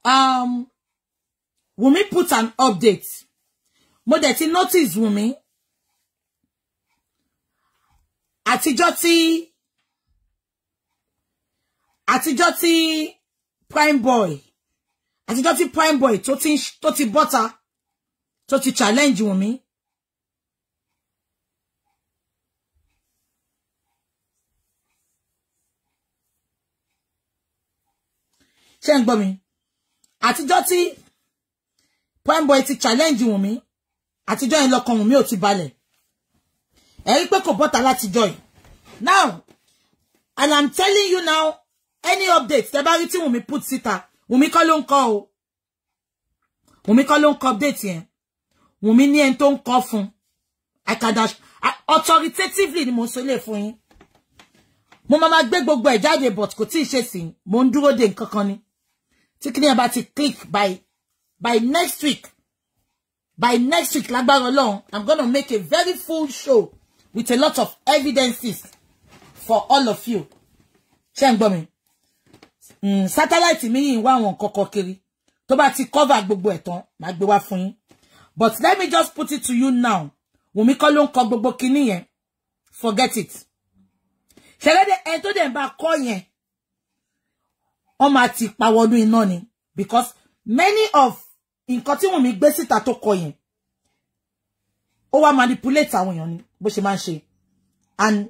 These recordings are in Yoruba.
Wunmi put an update. Mo dẹ̀ ti notice Wunmi. Àtijọ́ tí Prime Boy, àtijọ́ tí Prime Boy tó ti bọ́ta, tó ti challenge Wunmi. Ṣé ń gbọ́ mi? Àtijọ́ tí Prime Boy ti challenge Wunmi, àtijọ́ yẹn lọ́kàn Wunmi ò ti balẹ̀. Ẹ rí pé kò bọ́ta látijọ́ yìí. Now, and I'm telling you now, any update tẹ́ bá rí tí Wunmi put síta, Wunmi kọ́ ló ń kọ o. Wunmi kọ́ ló ń kọ update yẹn. Wunmi ní ẹni tó ń kọ fún. I can authoritatively ni mo sọ ilé fún yín. Mo máa gbé gbogbo ẹ̀ jáde but kò tíì ṣe sí. Mo ń dúró de nǹkan kan ni. Tí kíní ẹ bá ti click by next week. By next week, lágbára Ọlọ́run, I'm gonna make a very full show with a lot of evidences for all of you. Ṣé ń gbọ́ mi? Satellite mi yìí ń wá àwọn nǹkan kan kiri. Tó bá ti cover gbogbo ẹ̀ tán, màá gbé wá fún yín. But let me just put it to you now. Wunmi kọ́ ló ń kọ gbogbo kinní yẹn. Forget it. Ṣẹlẹ́dẹ̀ ẹni tó dẹ̀ ń bá kọ́ yẹn, wọ́n máa ti pa wọnú iná ni. Because many of nǹkan tí Wunmi gbé síta tó kọ yẹn, ó wá manipulate àwọn èèyàn ni bó ṣe máa ń ṣe. And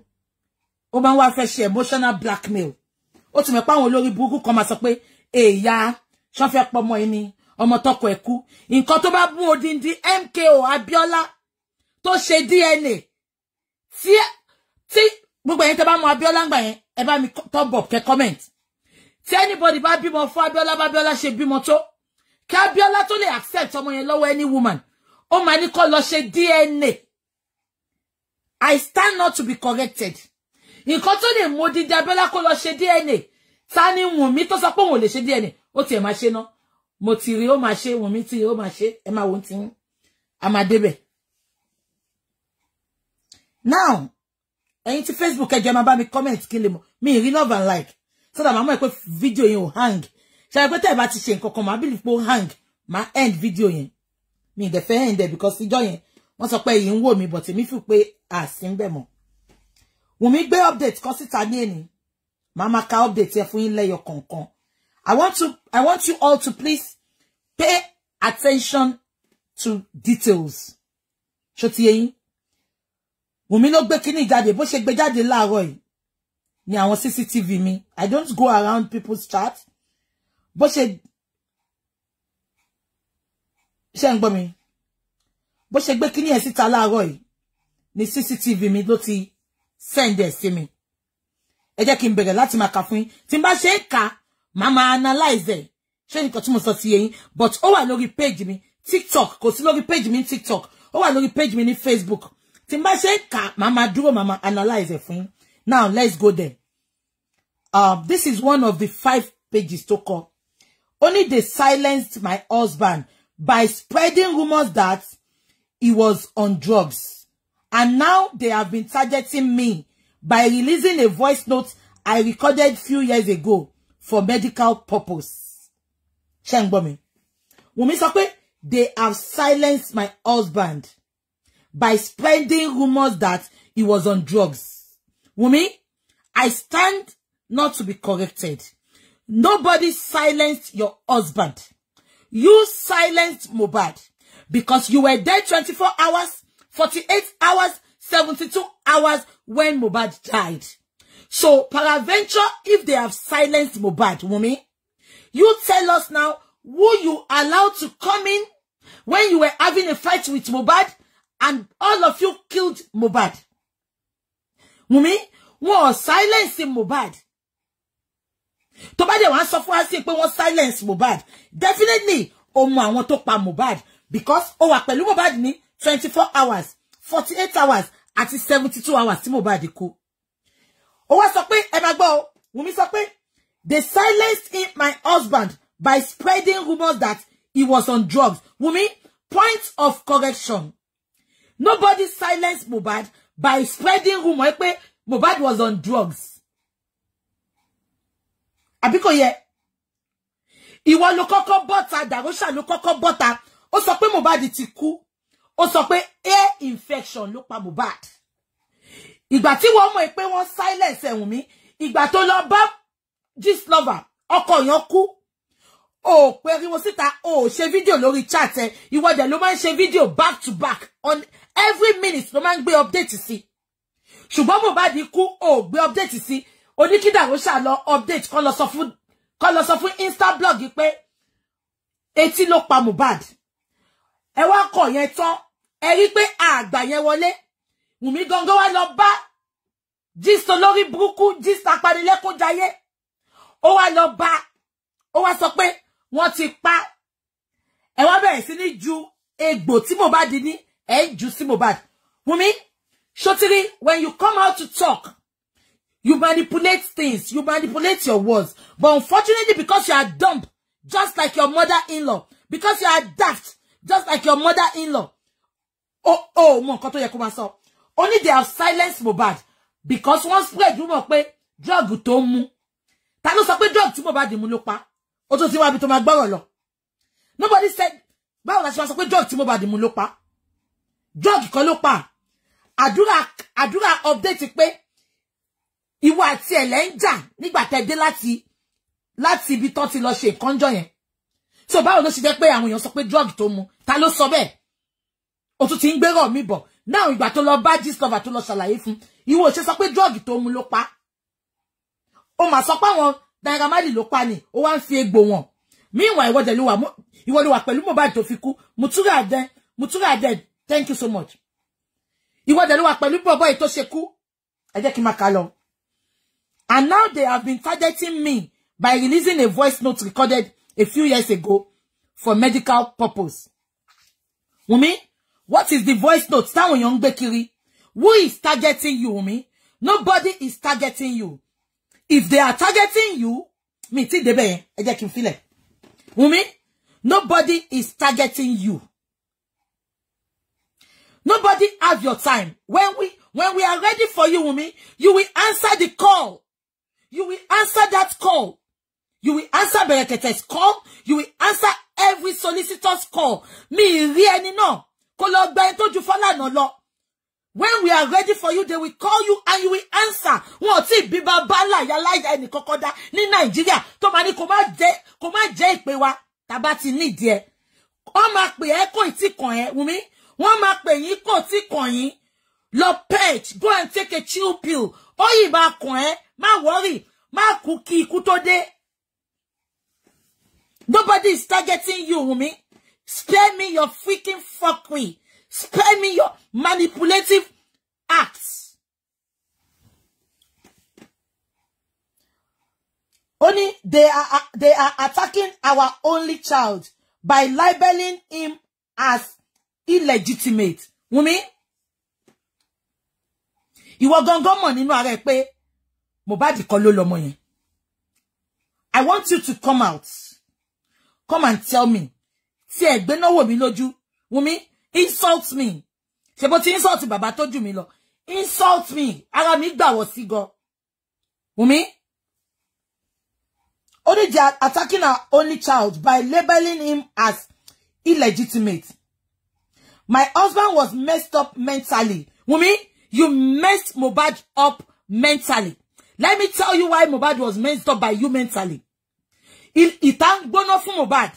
ó máa ń wá fẹ́ ṣe emotional blackmail. Ó ti mọ̀ pé àwọn olórí burúkú kan máa sọ pé èèyà ṣán fẹ́ pọmọ ẹni ọmọ tọkọ ẹ̀ kú. Nǹkan tó bá mú odindi MKO Abiola tó ṣe DNA tí gbogbo ẹ̀yin tẹ́ bá mú Abiola ń gbà yẹn, ẹ bá mi top up kẹ́ comment. Tí anybody bá bímọ fún Abiola, bá Abiola ṣe bímọ tó, kí Abiola tó lè accept ọmọ yẹn lọ́wọ́ any woman, ó máa ní kó lọ ṣe DNA. I stand not to be corrected. Nǹkan tó lè mú odindi Abiola kó lọ ṣe DNA, ta ni Wunmi tó sọ pé òun ò lè ṣe DNA? Ó tiẹ̀ máa ṣe ná. Mo ti rí ó máa ṣe, Wunmi ti rí ó máa ṣe, ẹ máa wo ti ń a máa débẹ̀. Now, ẹ̀yin tí Facebook ẹ jẹ́ máa bá mi comment kí n lè mọ̀. Mi rí love and like. So that màá mọ̀ pé video yẹn ò hang. Ṣé ẹ pé tẹ́ ẹ bá ti ṣe nǹkan kan, màá believe pé ó hang, màá end video yẹn. Mi dẹ̀ fẹ́ end ẹ̀ because ìjọ́ yẹn wọ́n sọ pé èyí ń wò mí but èmi fi pé àsí ń bẹ̀ mọ́. Wunmi gbé update kan síta ní èní. Màá máa ka update yẹn fún yín lẹ́yọ kọ̀ọ̀kan. I want you all to please pay attention to details. Ṣó ti yé yín? Wunmi ló gbé kíní jáde, bó ṣe gbé jáde láàárọ̀ yìí ni àwọn CCTV mi. I don't go around people's chat. Bó ṣe ń gbọ́ mi? Bó ṣe gbé kíní ẹ̀ síta láàárọ̀ yìí ni CCTV mi ló ti send ẹ̀ sí mi. Ẹ jẹ́ kí n bẹ̀rẹ̀ láti máa kà fún yín. Tí n bá ṣe ń kà, màá máa analyze ẹ̀. Ṣé nǹkan tí mo sọ ti yé yín? But ó wà lórí page mi TikTok, kò sí lórí page mi TikTok, ó wà lórí page mi ní Facebook. Tí n bá ṣe ń kà, màá máa dúró, màá máa analyze ẹ̀ fún yín. Now let's go there. This is one of the 5 pages tó kọ. Only they silenced my husband by spreading rumors that he was on drugs. And now they have been targeting me by releasing a voice note I recorded few years ago for medical purpose. Ṣé ń gbọ́ mi? Wunmi sọ pé they have silenced my husband by spreading rumors that he was on drugs. Wunmi, I stand not to be corrected. Nobody silenced your husband. You silenced Mohbad because you were there 24 hours, 48 hours, 72 hours when Mohbad died. So, peradventure, if they have silenced Mohbad, Wunmi, you tell us now who you allowed to come in when you were having a fight with Mohbad and all of you killed Mohbad. Wunmi, wọ́n silence Mohbad. Tó bá dẹ̀ wá sọ fún wa sí pé wọ́n silence Mohbad, definitely ó mọ àwọn tó pa Mohbad because ó wà pẹ̀lú Mohbad ní 24 hours, 48 hours àti 72 hours tí Mohbad kú. Ó wá sọ pé ẹ máa gbọ́ o, Wunmi sọ pé they silenced him, my husband, by spreading rumors that he was on drugs. Wunmi, point of correction. Nobody silenced Mohbad by spreading rumor pé Mohbad was on drugs. Àbí kò yẹ? Ìwọ ló kọ́kọ́ bọ́ta, Darosha ló kọ́kọ́ bọ́ta. Ó sọ pé Mohbad ti kú. Ó sọ pé air infection ló pa Mohbad. Ìgbà tí wọ́n mọ̀ pé wọ́n silence ẹ̀ Wùnmí, ìgbà tó lọ bá Gistlover, ọkọ yẹn kú. Ó pariwo síta, ó ṣe fídíò lórí chat ẹ. Ìwọ dẹ̀ ló máa ń ṣe fídíò back to back on every minute ló máa ń gbé update sí. Ṣùgbọ́n Mohbad kú, ó gbé update sí. Oní kí Darosha lọ update kó lọ sọ fún Instablog pé etí ló pa Mohbad. Ẹ wá kọ̀ yẹn tán, ẹ rí pé àgbà yẹn wọlé. Wùnmí gangan wá lọ bá Gist olórí burúkú, Gist apanilẹ́kúnjayé. Ó wá lọ bá, ó wá sọ pé wọ́n ti pa. Ẹ wá bẹ̀rẹ̀ sí ní ju egbò tí Mohbad ní, ẹ ń jù sí Mohbad. Wùnmí, Shotiri, when you come out to talk, you manipulate things, you manipulate your words. But unfortunately, because you are dumb, just like your mother-in-law, because you are daft, just like your mother-in-law. Oh, mo nǹkan tó yẹ kó máa sọ. Only they have silenced Mohbad because wọ́n spread rumor pé drug tó mú. Ta ló sọ pé drug tí Mohbad mú ló pa? Ó tún ti wá bí tó máa gbọ́rọ̀ lọ. Nobody said, báwo la ṣe máa sọ pé drug tí Mohbad mú ló pa? Drug kan ló pa. Àdúrà update pé ìwọ àti ẹ̀lẹ́ ń jà nígbà tẹ́ dé láti ibi tán ti lọ ṣe nǹkan jọ yẹn. So báwo ló ṣe jẹ́ pé àwọn èèyàn sọ pé drug tó mu? Ta ló sọ bẹ́ẹ̀? Ó tún ti ń gbérọ̀ mi bọ̀. Náà ìgbà tó lọ bá Gistlover tó lọ ṣàlàyé fún, ìwọ ṣe sọ pé drug tó mu ló pa. Ó mà sọ pé àwọn Naira Marley ló pa ni, ó wá ń fi egbò wọn. Meanwhile, ìwọ ló wà pẹ̀lú Mohbad tó fi kú. Mutura Aden, thank you so much. Ìwọ dẹ̀ ló wà pẹ̀lú bọ̀bọ̀ yìí tó ṣe kú. Ẹ jẹ́ kí n máa kà lọ. And now they have been targeting me by releasing a voice note recorded a few years ago for medical purpose. Wunmi, what is the voice note? Táwọn èèyàn ń gbé kiri. Who is targeting you, Wunmi? Nobody is targeting you. If they are targeting you, mi ti débẹ̀ yẹn, ẹ jẹ́ kí n filẹ̀. Wunmi, nobody is targeting you. Nobody have your time. When we are ready for you, Wunmi, you will answer the call. You will answer that call. You will answer Berekete's call. You will answer every solicitor's call. Mi rí ẹni náà kó lọ gba ẹni tó ju Fálànà lọ. When we are ready for you, they will call you and you will answer. Wọn ò tí bí bàbá láyà láyà ẹnì kọ́kọ́ dá ní Nàìjíríà tó máa ní kó má jẹ́ ìpè wa tàbá ti nídìí ẹ̀. Wọ́n máa pè ẹ́ kò tí kàn ẹ́, Wunmi. Wọ́n máa pè yín kò tí kàn yín. Lọ pet, go and take a chill pill. Ó yìí máa kàn ẹ́, má worry, má kú kí ikú tó dé. Nobody is targeting you, Wunmi. Spare me your freaking fuckery. Spare me your manipulative acts. Only they are attacking our only child by labeling him as illegitimate. Wunmi, ìwọ gangan mọ̀ nínú ara ẹ pé Mohbad kọ́ ló lọ́mọ yẹn. I want you to come out. Come and tell me. Tí ẹ gbé náwó mi lójú. Wunmi, insult me. Ṣé bó ti insult bàbá tó jù mí lọ. Insult me. Ara mi gbà wọ̀ sí gan. Wunmi, only they are attacking our only child by labeling him as illegitimate. My husband was messed up mentally. Wunmi, you messed Mohbad up mentally. Let me tell you why Mohbad was messed up by you mentally. Ìta ń gbóná fún Mohbad.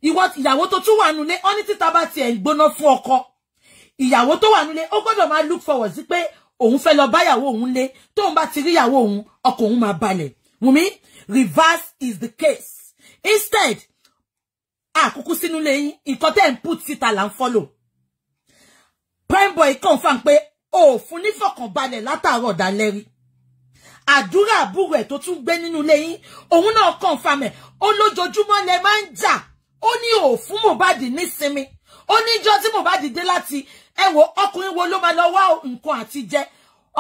Ìyàwó tó tún wà nulẹ̀, ó ní títa bá tiẹ̀ ń gbóná fún ọkọ. Ìyàwó tó wà nulẹ̀, ó gbọ́dọ̀ máa look forward sí pé òun fẹ́ lọ bá ìyàwó òun lé. Tóun bá ti rí ìyàwó òun, ọkọ òun máa balẹ̀. Wunmi, reverse is the case. Instead, àkúkú sínú ilé yín, nǹkan tẹ́ ń put síta là ń follow. Prime Boy confirm pé ó fún nífọ̀kànbalẹ̀ látàárọ̀ dalẹ́ rí. Àdúrà àbúrò ẹ̀ tó tún gbé nínú ilé yín, òun náà confirm ẹ̀. Ó lójoojúmọ́ lẹ máa ń jà. Ó ní ò fún Mohbad nísinmi. Ó ní ìjọ́ tí Mohbad dé láti ẹ wo ọkùnrin wo ló máa lọ wá nǹkan àti jẹ.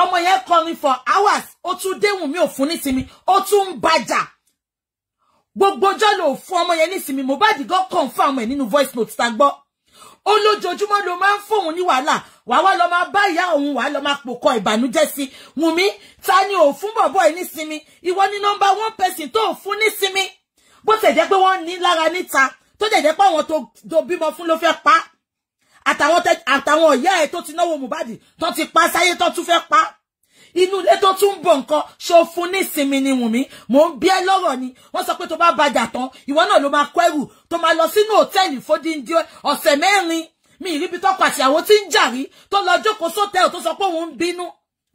Ọmọ yẹn kọrin for hours. Ó tún dé Wùnmí ò fún nísinmi. Ó tún ń bàjà. Gbogbo ọjọ́ ló fún ọmọ yẹn nísinmi. Mohbad gan confirm ẹ̀ nínú voice note tá gbọ́. Ó lójoojúmọ́ ló máa ń fóun ní wàhálà. Wàá wá lọ máa bá ìyá òun, wàá lọ máa pòkọ ìbànújẹ́ sí. Wùnmí, ta ni ò fún bọ̀bọ̀ ẹ̀ nísinmi? Ìwọ ni number one person tó ò fún nísinmi. Bó tẹ̀ jẹ́ pé wọ́n ní lára níta, tó dẹ̀ jẹ́ pé àwọn tó bímọ fún ló fẹ́ pa. Àtàwọn ìyá ẹ̀ tó ti náwó Mohbad tó ti pa sáyé tó tún fẹ́ pa. Inú ilé tó tún ń bọ̀ nǹkan ṣó fún nísinmi ni Wùnmí. Mò ń bí ẹ lọ́rọ̀ ni. Wọ́n sọ pé tó bá bàjà tán, ìwọ náà ló máa kó ẹrù tó máa lọ sínú hòtẹ́ẹ̀lì fódìndí ọ̀sẹ̀ mẹ́rin. Mi ìríbi tọkọ àtìyàwó tí ń jà rí tó lọ jókòó sótẹ́ẹ̀lì tó sọ pé òun ń bínú.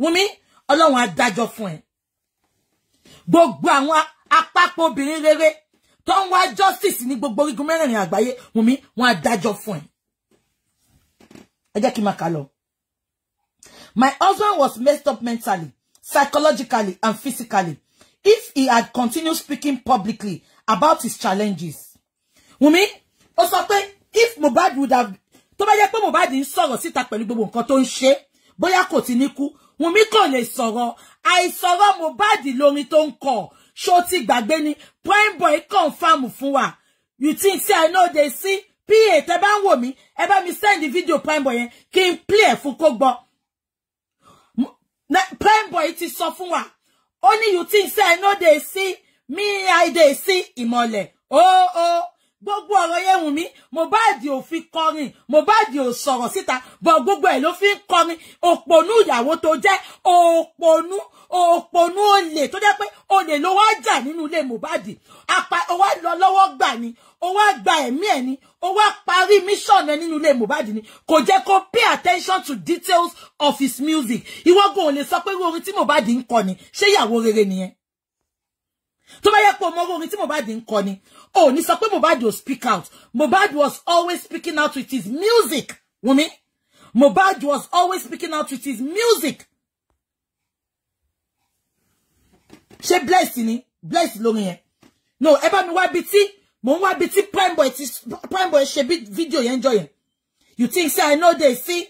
Wùnmí, Ọlọ́run á dájọ́ fún ẹ. Gbogbo àwọn àpapọ̀ obìnrin rere tó ń wá justice ní gbogbo orígun mẹ́rẹ̀ẹ̀rin àgbáyé, Wùnmí, wọ́n á dájọ́ fún ẹ. Ẹ jẹ́ kí n máa kà lọ. My husband was messed up mentally, psychologically, and physically if he had continued speaking publicly about his challenges. Wùnmí, ó sọ pé if Mohbad would have, tó bá jẹ́ pé Mohbad ń sọ̀rọ̀ síta pẹ̀lú gbogbo nǹkan tó ń ṣe, bóyá kò ti ní kú, Wùnmí kò lè sọ̀rọ̀. Àìsọ̀rọ̀ Mohbad lórin tó ń kọ, ṣó ti gbàgbé ni? Prime Boy confirm fún wa. You think say I know they see? PA tẹ́ bá ń wò mí, ẹ bá mi send the video Prime Boy yẹn kí n play ẹ̀ fún kó gbọ́. Prime Boy ti sọ fún wa. Ó ní you think say I know they see, me I dey see ìmọ̀lẹ̀. Oh oh. Gbogbo ọ̀rọ̀ yẹn Wùnmí, Mohbad ò fi kọrin, Mohbad ò sọ̀rọ̀ síta, but gbogbo ẹ̀ ló fi ń kọrin. Òpònú ìyàwó tó jẹ́, òpònú, òpònú olè tó jẹ́ pé olè ló wá jà nínú ilé Mohbad. Apa ó wá lọ lọ́wọ́ gbà ni, ó wá gba ẹ̀mí ẹ̀ ni, ó wá parí mission ẹ̀ nínú ilé Mohbad ni. Kò jẹ́ kó pay attention to details of his music. Ìwọ gan ò lè sọ pé irú orin tí Mohbad ń kọ ni, ṣé ìyàwó rere nìyẹn? Tó bá yẹ pé o mọ orin tí Mohbad ń kọ ni, ó ní sọ pé Mohbad ò speak out. Mohbad was always speaking out with his music. Wùnmí, Mohbad was always speaking out with his music. Ṣé bless ni? Bless lórí yẹn. No, ẹ bá mi wá bí tí, mò ń wá bí tí Prime Boy ti Prime Boy ṣe bí fídíò yẹn jọ yẹn. You think say I know they see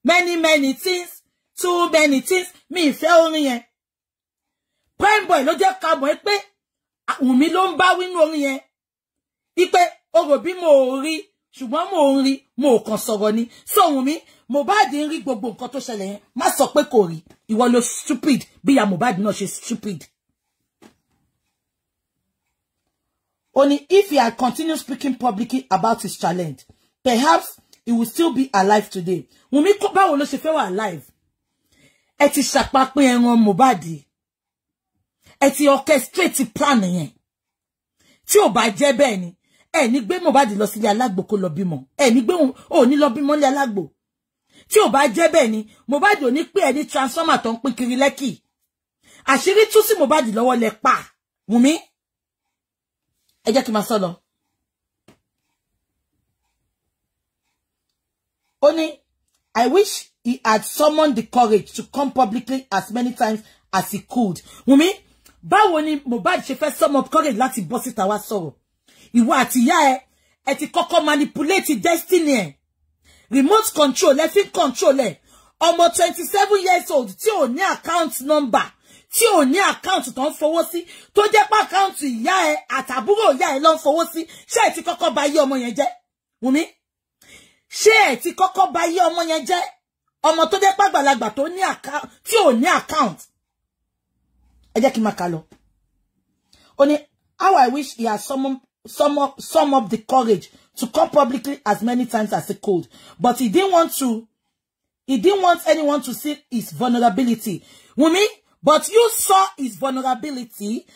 many many things, too many things. Mi ìfẹ́ orin yẹn. Prime Boy ló jẹ́ ká mọ̀ pé Wùnmí ló ń bá wínú orin yẹn. Ipe o rò bí mo rí, ṣùgbọ́n mo ń rí, mo kàn sọ̀rọ̀ ni. So Wùnmí, Mohbad ń rí gbogbo nǹkan tó ṣẹlẹ̀ yẹn. Má sọ pé kò rí. Ìwọ ló stupid bí ìyá Mohbad náà ṣe stupid. Ó ní if he had continued speaking publicly about his challenge, perhaps he would still be alive today. Wùnmí, báwo ló ṣe fẹ́ wà alive? Ẹ ti ṣàpapín ẹran Mohbad. Ẹ ti orchestrate plan yẹn. Tí ò bá jẹ́ bẹ́ẹ̀ ni, ẹ ní gbé Mohbad lọ sílé alágbo kó lọ bímọ. Ẹ ní gbé ò ní lọ bímọ nílé alágbo. Tí ò bá jẹ́ bẹ́ẹ̀ ni, Mohbad ò ní pé ẹ ní transformer tó ń pín kiri Lẹ́kì. Àṣírí tú sí Mohbad lọ́wọ́ lẹ pa. Wùnmí, ẹ jẹ́ kí n máa sọ lọ. Ó ní, I wish he had summoned the courage to come publicly as many times as he could. Wùnmí, báwo ni Mohbad ṣe fẹ́ summon up courage láti bọ́ síta wá sọ̀rọ̀? Ìwọ àti ìyá ẹ, ẹ ti kọ́kọ́ manipulate destiny ẹ. Remote control ẹ fi control ẹ. Ọmọ 27 years old tí ò ní account number, tí ò ní account tó ń fowó sí, tó jẹ́ pé account ìyá ẹ àtàbúrò ìyá ẹ ló ń fowó sí. Ṣé ẹ ti kọ́kọ́ bà ayé ọmọ yẹn jẹ́? Wùnmí, ṣé ẹ ti kọ́kọ́ bà ayé ọmọ yẹn jẹ́? Ọmọ tó jẹ́ pàgbàlagbà tó ní account, tí ò ní account. Ẹ jẹ́ kí n máa kà lọ. Ó ní, how I wish he had sum up the courage to come publicly as many times as he could. But he didn't want anyone to see his vulnerability. Wunmi, but you saw his vulnerability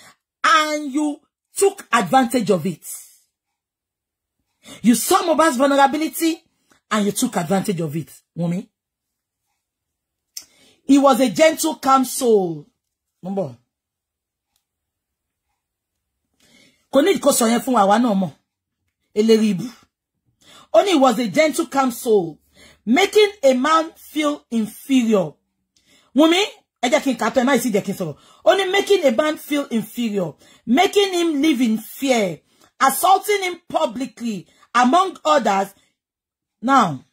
and you took advantage of it. You saw Mohbad's vulnerability and you took advantage of it, Wunmi. He was a gentle, calm soul. Mumbo. Kò ní kó sọ yẹn fún àwa náà mọ̀. Eléri ibu. Only he was a gentle, calm soul, making a man feel inferior. Wunmi, ẹ jẹ́ kí n kà tán, ẹ má sì jẹ́ kí n sọ̀rọ̀. Only making a man feel inferior, making him live in fear, assaulting him publicly, among others. Now,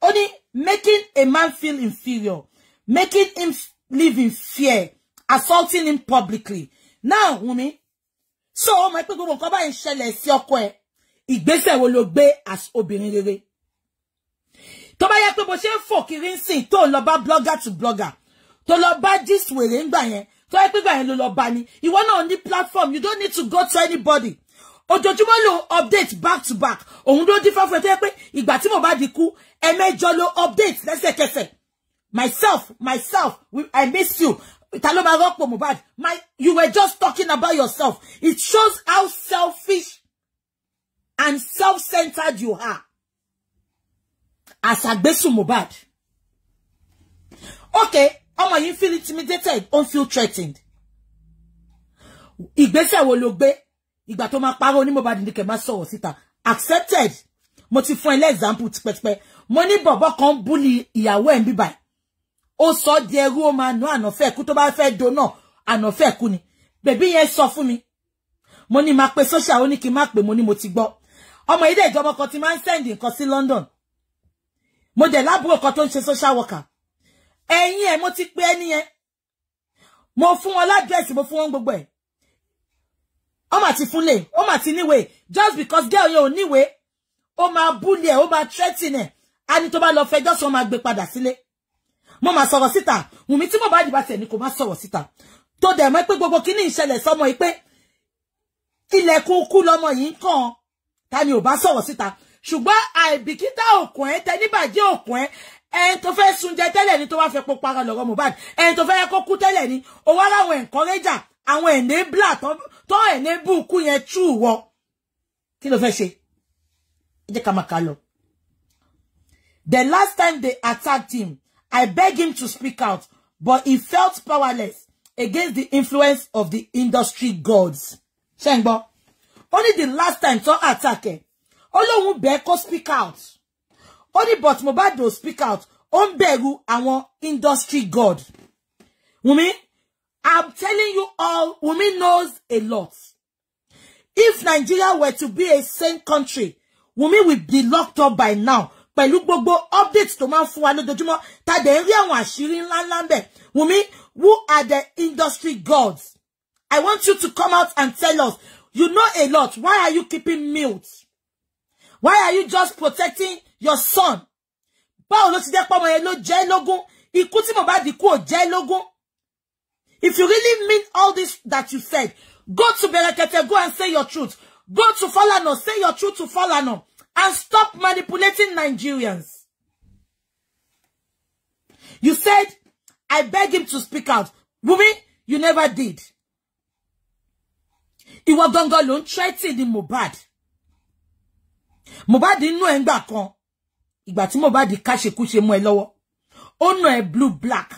only making a man feel inferior, making him live in fear, assaulting him publicly. Now, Wunmi, so ó mọ̀ pé gbogbo nǹkan báyìí ń ṣẹlẹ̀ sí ọkọ ẹ̀, ìgbésẹ̀ wo ló gbé as obìnrin rere? Tó bá yẹ pé bó ṣe ń fò kiri ń sìn tó lọ bá blogger to blogger, tó lọ bá gist wèrè ń gbà yẹn, Tó ẹ pé gbà yẹn ló lọ bá ni. Ìwọ náà ní platform, you don't need to go to anybody. Ojoojúmọ́ ló update back to back. Òun ló dífá fún ẹ tó yẹ pé ìgbà tí Mohbad kú, ẹ̀mẹ́jọ ló update lẹ́sẹ̀kẹsẹ̀. Myself, I miss you. Ta ló máa rọ́pò Mohbad? You were just talking about yourself. It shows how selfish and self-centered you are. Àṣàgbésùn Mohbad. Okay, ọmọ yìí feel intimidated, ó feel threatened. Ìgbésẹ̀ wo ló gbé? Ìgbà tó máa parọ́ ní Mohbad ní kẹ́ máa sọ̀rọ̀ síta. Accepted. Mo ti fún ẹ lé example tipẹ́tipẹ́. Mo ní bọ̀bọ́ kan bully ìyàwó ẹ̀ ń bíbáyìí. Ó sọ di ẹrú, ó máa ná ànàfẹ́ kú tó bá fẹ́ do náà, ànàfẹ́ kú ni. Bèbí yẹn sọ fún mi. Mo ní máa pe social, ó ní kí n má pè, mo ní mo ti gbọ́. Ọmọ ilé ìjọba kan ti máa ń send nǹkan sí London. Mo dẹ̀ lábúrò kan tó ń ṣe social worker. Ẹ̀yin ẹ̀ mo ti pe ẹni yẹn. Mo fún wọn ládírẹ́sì, mo fún wọn gbogbo ẹ̀. Ó mà ti fúnlẹ̀, ó mà ti níwèé. Just because girl yẹn ò níwèé, ó máa bully ẹ̀, ó máa threaten ẹ̀. A ní tó bá lọ fẹjọ́ sùn, ó máa gbé padà sílé. Mo máa sọ̀rọ̀ síta. Wùnmí tí Mohbad bá tiẹ̀ ní kò má sọ̀rọ̀ síta. Tó dẹ̀ mọ̀ pé gbogbo kíní ìṣẹ̀lẹ̀ sọmọ yìí pé ilẹ̀kùn kú lọmọ yìí ń kàn. Ta ni ò bá sọ̀rọ̀ síta? Ṣùgbọ́n àìbìkítà òkun ẹ̀, tẹníbàjẹ́ òkun ẹ̀, ẹni tó fẹ́ sunjẹ tẹ́lẹ̀ ni tó wá fẹ́ pọ̀ para lọ́rọ̀ Mohbad, ẹni tó fẹ́ kó kú tẹ́lẹ̀ ni, ó wá láwọn encourager, àwọn enabler tó enable kú yẹn tú wọ. Kí ló fẹ́ ṣe? Ẹ jẹ́ ká máa kà lọ. The last time they attacked him, I begged him to speak out, but he felt powerless against the influence of the industry gods. Ṣé ń gbọ́? Only the last time tó attack ẹ̀, ó lóun bẹ́ẹ̀ kó speak out. Only but Mohbad don't speak out. Ó ń bẹ̀rù àwọn industry god. Wunmi, I'm telling you all, Wunmi knows a lot. If Nigeria were to be a sane country, Wunmi will be locked up by now. Pẹ̀lú gbogbo updates tó máa ń fún wa lójoojúmọ́, tá dẹ̀ ń rí àwọn àṣírí ńláńlá ńbẹ̀. Wunmi, who are the industry gods? I want you to come out and tell us. You know a lot. Why are you keeping mute? Why are you just protecting your son? Báwo ló ti jẹ́ pé ọmọ yẹn ló jẹ́ lógún? Ikú tí Mohbad kú ò jẹ́ lógún. If you really mean all this that you said, go to Berekete, go and say your truth. Go to Falana, say your truth to Falana. And stop manipulating Nigerians. You said, I beg him to speak out. Wunmi, you never did. Ìwọ gangan ló ń threaten ní Mohbad. Mohbad nínú ẹ̀ ń gbà kan. Ìgbà tí Mohbad káṣekúṣe mú ẹ lọ́wọ́. Ó nà ẹ blue black.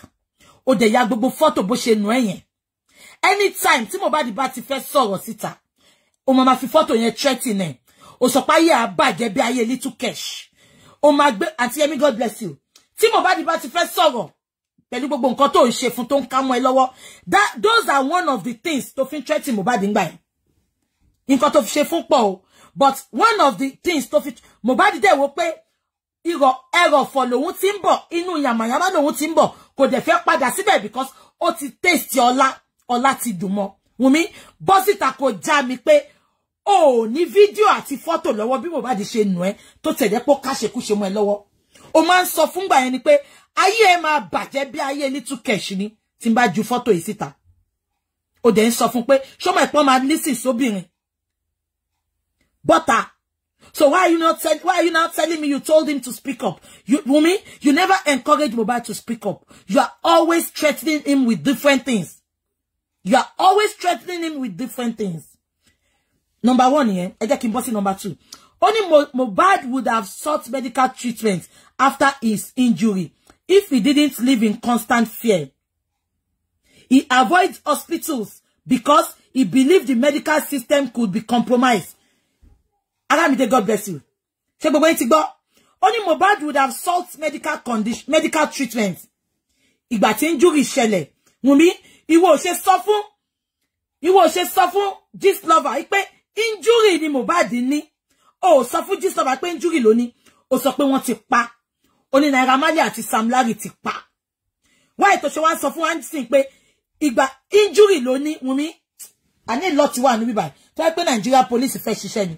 Ó dẹ̀ ya gbogbo fọ́tò bó ṣe nù ẹ yẹn. Anytime tí Mohbad bá ti fẹ́ sọ̀rọ̀ síta, ó máa fi fọ́tò yẹn threaten ẹ̀. Ó sọ pé ayé á bàjẹ́ bí ayé little cash. Ó máa gbé Aunty Yemi, God bless you. Tí Mohbad bá ti fẹ́ sọ̀rọ̀ pẹ̀lú gbogbo nǹkan tó ń ṣe fún tó ń ká mọ́ ẹ lọ́wọ́. Those are one of the things tó fi ń threaten Mohbad ńgbà yẹn. Nǹkan tó fi ṣe fún pọ̀ o. But one of the things tó fi Mohbad dẹ̀ wò pé irọ́ ẹrọ̀fọ̀ lòun ti ń bọ̀, inú yàmàyàmá lòun ti ń bọ̀, kò dẹ̀ fẹ́ padà síbẹ̀ because ó ti taste ọlá, ọlá ti dùn mọ́. Wùnmí, bọ́ síta kò já mi pé o ní fídíò àti fọ́tò lọ́wọ́ bí Mohbad ṣe nù ẹ́ tó tẹ̀lé pé ó káṣekúṣe mọ́ ẹ lọ́wọ́. O máa ń sọ fúngbà yẹn ni pé ayé ẹ máa bàjẹ́ bí ayé little cash ni tí n bá ju fọ́tò yìí síta. O dẹ̀ ń sọ fún pé ṣọmọ ìpọ́n máa lísìn sóbìnrin. Butter. So why are you not telling me you told him to speak up? You, Wunmi, you never encourage Mohbad to speak up. You are always threatening him with different things. You are always threatening him with different things. Number one here, ẹ jẹ́ kí n bọ́ sí number two. Only Mohbad would have sought medical treatment after his injury if he didn't live in constant fear. He avoids hospitals because he believed the medical system could be compromised. Aramide, God bless you. Ṣé gbogbo yín ti gbọ́? Only Mohbad would have sought medical treatment. Ìgbà tí injury ṣẹlẹ̀, Wunmi, ìwọ ò ṣe sọ fún Gistlover pé injury ni Mohbad ní. Ó sọ fún Gistlover pé injury ló ní. Ó sọ pé wọ́n ti pa. Ó ní Naira Marley àti Sam Larry ti pa. Why tó ṣe wá sọ fún wa nísìn pé ìgbà injury ló ní, Wunmi. A ní lot wà níbí báyìí. Tó jẹ́ pé Nigeria police fẹ́ ṣiṣẹ́ ni.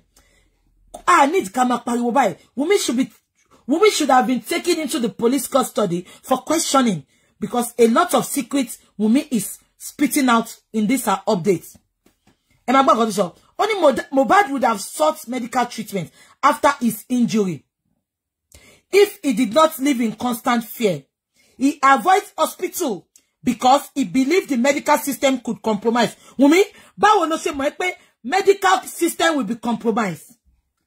I need ká máa pariwo báyìí. Wunmi should have been taken into the police custody for questioning because a lot of secrets Wunmi is spitting out in this her update. Ẹ máa gbọ́ nǹkan tó sọ. Ó ní Mohbad would have sought medical treatment after his injury if he did not live in constant fear. He avoids hospital because he believed the medical system could compromise. Wunmi, báwo ló ṣe mọ̀ pé medical system will be compromised?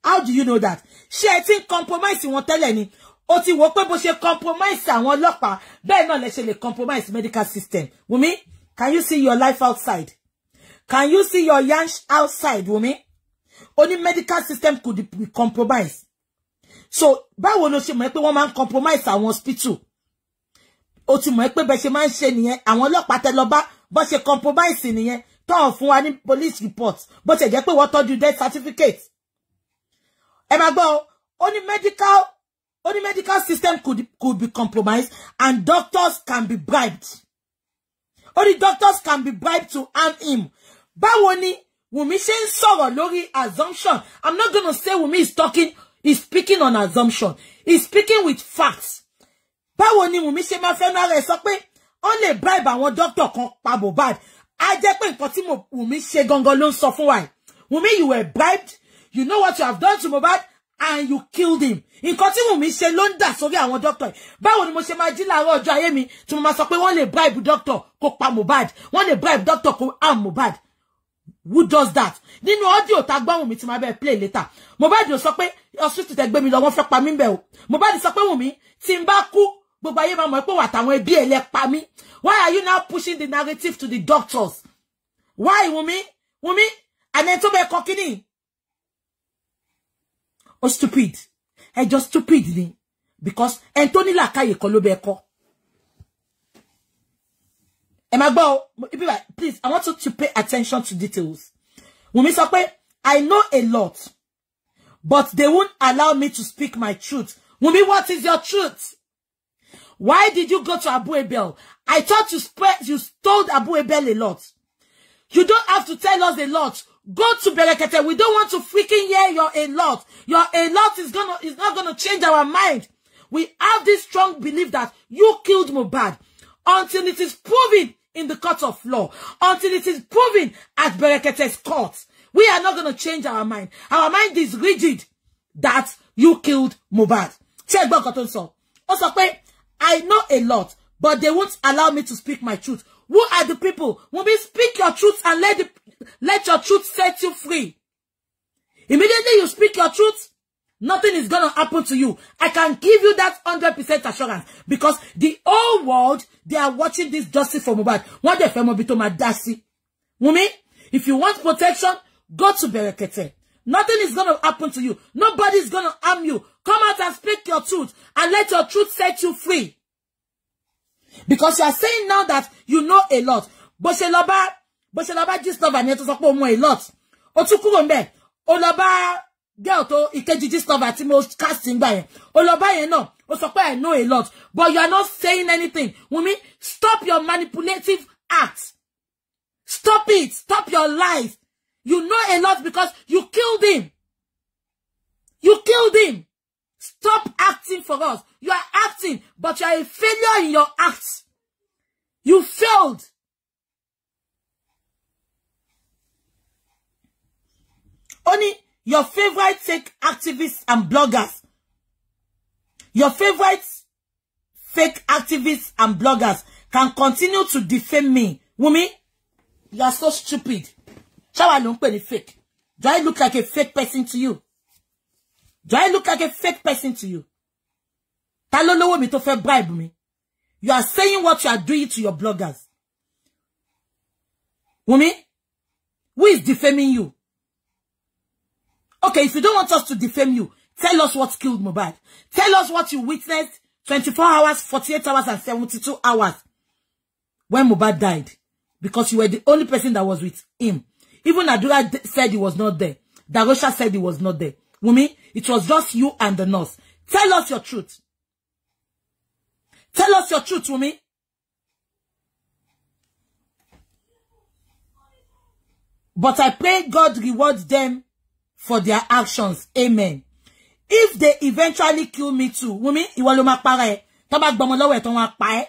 How do you know that? Ṣé ẹ ti ń compromise wọn tẹ́lẹ̀ ni? Ó ti wò pé bó ṣe compromise àwọn ọlọ́pàá, bẹ́ẹ̀ náà lẹ ṣe lè compromise medical system. Wunmi, can you see your life outside? Can you see your yansh outside, Wunmi? Only medical system could be compromised. So, báwo ló ṣe mọ̀ pé wọ́n máa ń compromise àwọn hospital? Ó ti mọ̀ pé bẹ́ ṣe máa ń ṣe nìyẹn, àwọn ọlọ́pàá tẹ́ lọ bá bó ṣe compromise nìyẹn, tó hàn fún wa ní police report, bó ṣe jẹ́ pé wọ́n tọ́jú death certificate. Ẹ máa gbọ́, ó ní medical system could be compromised and doctors can be bribed. Only doctors can be bribed to harm him. Báwo ni Wunmi ṣe ń sọ̀rọ̀ lórí assumption? I'm not gonna say Wunmi is speaking on assumption. He's speaking with facts. Báwo ni Wunmi ṣe máa fẹ́nu ara ẹ̀ sọ pé wọ́n lè bribe àwọn doctor kan pa Mohbad? Á jẹ́ pé nǹkan tí Wunmi ṣe gangan ló ń sọ fún wa. Wunmi, you were bribed. You know what you have done to Mohbad and you killed him. Nǹkan tí Wunmi ṣe ló ń dà sórí àwọn doctor. Báwo ni mo ṣe máa jí láàárọ̀ ọjọ́ ayé mi tí mo máa sọ pé wọ́n lè bribe doctor kó pa Mohbad? Wọ́n lè bribe doctor kó harm Mohbad. Who does that? Nínú audio tá gbọ́ Wunmi tí máa bẹ́ẹ̀ play later. Mohbad sọ pé hospital tẹ́ gbé mi lọ, wọ́n fẹ́ pa mí bẹ́ẹ̀ o. Mohbad sọ pé Wunmi tí n bá kú, gbogbo ayé máa mọ̀ pé wà táwọn ẹbí ẹ̀ lẹ pa mí. Why are you now pushing the narrative to the doctors? Why, Wunmi? Wunmi, àná tó bẹ́ẹ̀ kọ kíní. Oh, stupid. Ẹ just stupid ni. Because ẹn tó ní làákàyè kọ́ ló bẹ́ẹ̀ kọ́. Ẹ máa gbọ́ o, please, I want you to pay attention to details. Wunmi sọ pé, I know a lot, but they won't allow me to speak my truth. Wunmi, what is your truth? Why did you go to Abu Abel? I thought you told Abu Abel a lot. You don't have to tell us a lot. Go to Berekete. We don't want to freaking hear your a lot. Your a lot is not gonna change our mind. We have this strong belief that you killed Mohbad until it is proven in the court of law, until it is proven at Berekete's court. We are not gonna change our mind. Our mind is rigid that you killed Mohbad. Check back what also, I know a lot, but they won't allow me to speak my truth. Who are the people? Wunmi, speak your truth and let your truth set you free. Immediately you speak your truth, nothing is going to happen to you. I can give you that 100% assurance because the whole world, they are watching this justice for Mohbad. Wọ́n dẹ̀ fẹ́ mọ ibi tó máa dá sí. Wunmi, if you want protection, go to Berekete. Nothing is going to happen to you. Nobody is going to harm you. Come out and speak your truth and let your truth set you free. Because you are saying now that you know a lot. Bó ṣe lọ bá Gistlover ni ẹ tó sọ pé o mọ̀ a lot. Ó tún kúrò ńbẹ̀. Ó lọ bá girl tó ìkejì Gistlover tí mo cast ńgbà yẹn. Ó lọ bá yẹn náà. Ó sọ pé I know a lot. But you are not saying anything. Wunmi, stop your manipulative act. Stop it. Stop your lies. You know a lot because you killed him. You killed him. Stop acting for us. You are acting, but you are a failure in your acts. You failed. Only your favorite fake activists and bloggers. Your favorite fake activists and bloggers can continue to defame me. Wunmi, you are so stupid. Ṣáwa ló ń pè ní fake. Do I look like a fake person to you? Do I look like a fake person to you? Ta ló lówó mi tó fẹ́ bribe mi? You are saying what you are doing to your bloggers. Wunmi, who is defaming you? Okay, if you don't want us to defame you, tell us what killed Mohbad. Tell us what you witnessed 24 hours, 48 hours, and 72 hours when Mohbad died. Because you were the only person that was with him. Even Adura said he was not there. Darosha said he was not there. Wunmi, it was just you and the nurse. Tell us your truth. Tell us your truth, Wunmi. But I pray God rewards them for their actions. Amen. If they eventually kill me too, Wunmi, ìwọ ló máa para ẹ. Tó bá gbọ́mọ lọ́wọ́ ẹ tó wọ́n pa ẹ́.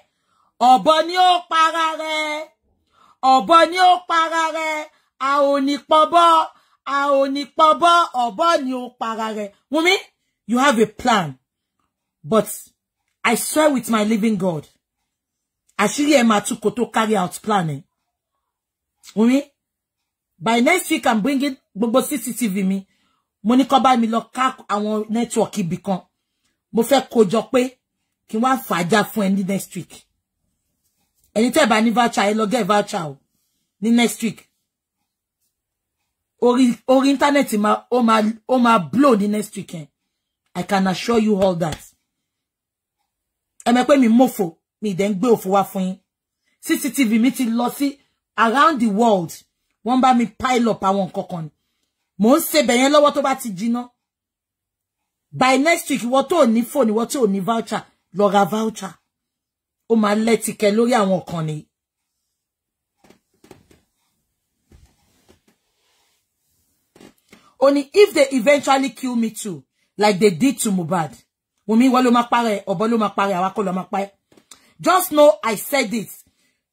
Ọ̀bọ ni ó para rẹ̀. Ọ̀bọ ni ó para rẹ̀, a ò ní pọ̀bọ, a ò ní pọ̀bọ, ọ̀bọ ni ó para rẹ̀. Wunmi, you have a plan, but I swear with my living God, àṣírí ẹ máa tú kó tó carry out plan ẹ. Wunmi, by next week I'm bringing gbogbo CCTV mi. Mo ní kó bá mi lọ ká àwọn network ibì kan. Mo fẹ́ kó jọ pé kí wá fàájà fún ẹ ní next week. Ẹni tẹ́ bá ní voucher, ẹ lọ get voucher o ní next week. Orí internet ma ó máa blow ní next week. I can assure you all that. Ẹ mọ̀ pé mi mofo, mi dẹ̀ ń gbé òfò wá fún yín. CCTV mi ti lọ sí around the world. Wọ́n bá mi pile up àwọn nǹkan kan. Mo ń ṣe bẹ̀yẹn lọ́wọ́ tó bá ti jiná. By next week, ìwọ tó ní phone, ìwọ tó ní voucher, lọ ra voucher. Ó máa lẹ́tìkẹ́ lórí àwọn kan ni. Only if they eventually kill me too, like they did to Mohbad. Wunmi, ìwọ ló máa parẹ́, ọ̀bọ ló máa parẹ́, àwa kọ́ ló máa parẹ́. Just know I said it.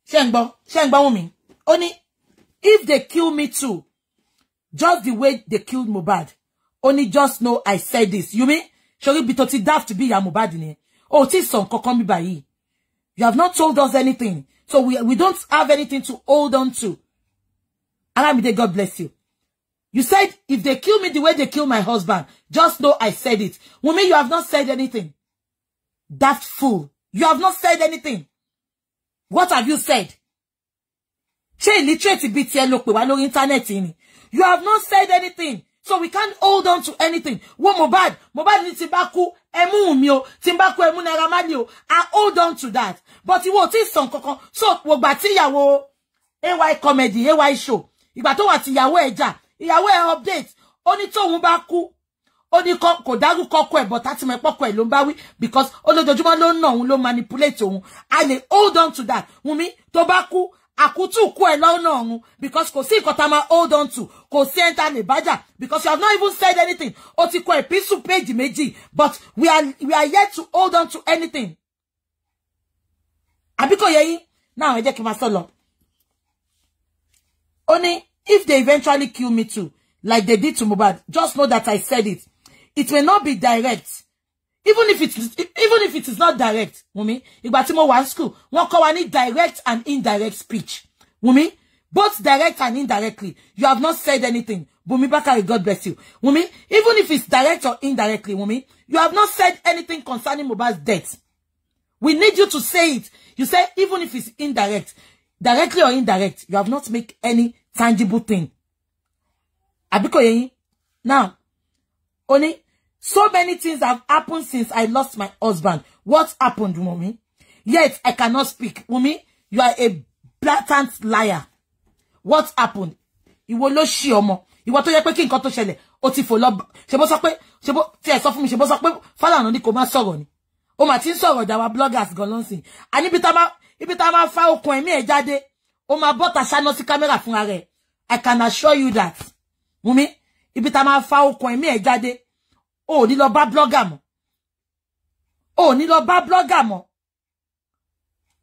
Ṣé ń gbọ́? Ṣé ń gbọ́, Wunmi? Only if they kill me too, just the way they killed Mohbad. Only just know I said this. You mean? Ṣorí bí tó ti daft bí ìyá Mohbad ni. Oh, tí sọ nǹkan kan bí báyìí. You have not told us anything. So we don't have anything to hold on to. Aramide, God bless you. You said, if they kill me the way they kill my husband, just know I said it. Wunmi, you have not said anything. Daft fool. You have not said anything. What have you said? Ṣé illiterate bí tiẹ̀ ló pè wá lórí internet ni? You have not said anything. So we can't hold on to anything. Wo Mohbad, Mohbad ní tí bá kú, ẹ mú mi o, tí bá kú, ẹ mú Naira Marley o. I hold on to that. But ìwọ ò tí sọ nǹkan kan. So gbogbo tí ìyàwó AY comedy, AY show, ìgbà tó wà tí ìyàwó ẹ̀ jà, ìyàwó ẹ̀ update, ó ní tóun bá kú, ó ní kò dárúkọ ọkọ ẹ̀, but àti mọ̀ pọ́kọ ẹ̀ ló ń bá wí, because olójoojúmọ́ ló ń ná òun, ló manipulate òun. I lè hold on to that. Wunmi, tó bá kú, àkútù kú ẹ lọ́nà ọ̀run, because kò sí nǹkan tá máa hold on to, kò sí ẹ̀ńtà lè bájà, because you have not even said anything. Ó ti kọ epistle page méjì, but we are yet to hold on to anything. Àbí kò yé yín? Now ẹ jẹ́ kí n máa sọ lọ. Ó ní, if they eventually kill me too, like they did to Mohbad, just know that I said it. It may not be direct. Even if it is not direct, Wunmi, ìgbà tí mo wà school, wọ́n kọ́ wa ní direct and indirect speech. Wunmi, both direct and indirectly, you have not said anything. Bumi Bakari, God bless you. Wunmi, even if it's direct or indirectly, Wunmi, you have not said anything concerning Mohbad's death. We need you to say it. You say even if it's indirect, directly or indirect, you have not made any tangible thing. Àbí kò yé yín? Now, only so many things have happened since I lost my husband. What happened, Wunmi? Yet I cannot speak. Wunmi, you are a blatant liar. What happened? Ìwọ ló ṣì ọmọ. Ìwọ tó yẹ pé kí nǹkan tó ṣẹlẹ̀, ó ti fò lọ. Ṣé bó sọ pé, ṣé bó tí ẹ sọ fún mi, ṣé bó sọ pé Fálànà ní kò má sọ̀rọ̀ ni. Ó mà ti ń sọ̀rọ̀ jà wa bloggers gan lọ́sìn. Àní ibi tá máa fa okùn ẹ̀mí ẹ̀ jáde, ó máa bọ́ta ṣáná sí kámẹ́rà fúnra rẹ̀. I can assure you that. Wunmi, ibi tá máa fa okùn ẹ̀mí ẹ̀ jáde, ó ní lọ bá blogger mọ́. Ó ní lọ bá blogger mọ́.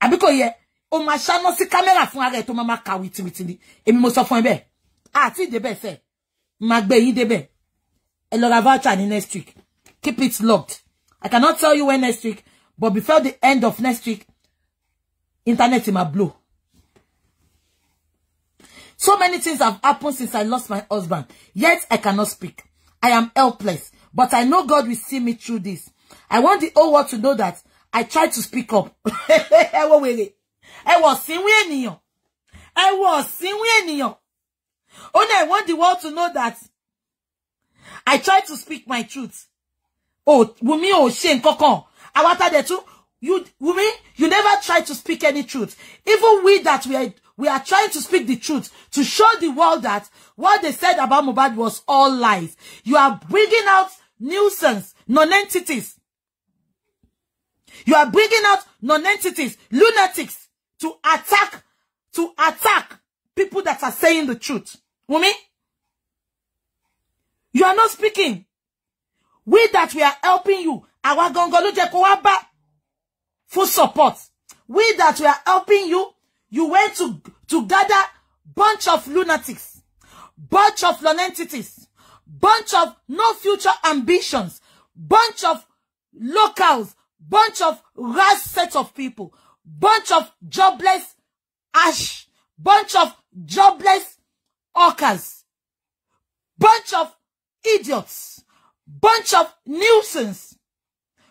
Àbí kò yẹ, ó máa ṣáná sí kámẹ́rà fún ara ẹ̀ tó máa ka wìtìwìtì ni. Èmi mo sọ fún ẹ bẹ́ẹ̀. Àti ìdébẹ̀ sẹ̀. Máa gbé yín débẹ̀. Ẹ lọ ra voucher ní next week. Keep it locked. I cannot tell you when next week, but before the end of next week, internet ma blow. So many things have happened since I lost my husband. Yet I cannot speak. I am helpless. But I know God will see me through this. I want the whole world to know that I tried to speak up. Ẹ wo wèrè. Ẹ wo sínwín ènìyàn. Ẹ wo sínwín ènìyàn. Only I want the world to know that I tried to speak my truth. Oh, Wunmi, oh, ṣe nǹkan kan. Àwa tá dẹ̀ tún, you, Wunmi, you never try to speak any truth. Even we that we are trying to speak the truth to show the world that what they said about Mohbad was all lies. You are bringing out nuisance, non-entities. You are bringing out non-entities, lunatics, to attack people that are saying the truth. Wunmi, you are not speaking. We that we are helping you, àwa gangan ló jẹ́ kó wá bá full support. We that we are helping you, you went to to gather bunch of lunatics, bunch of nonentities, bunch of no future ambitions, bunch of locals, bunch of rash set of people, bunch of jobless ash, bunch of jobless orcas, bunch of idiots, bunch of nuisance.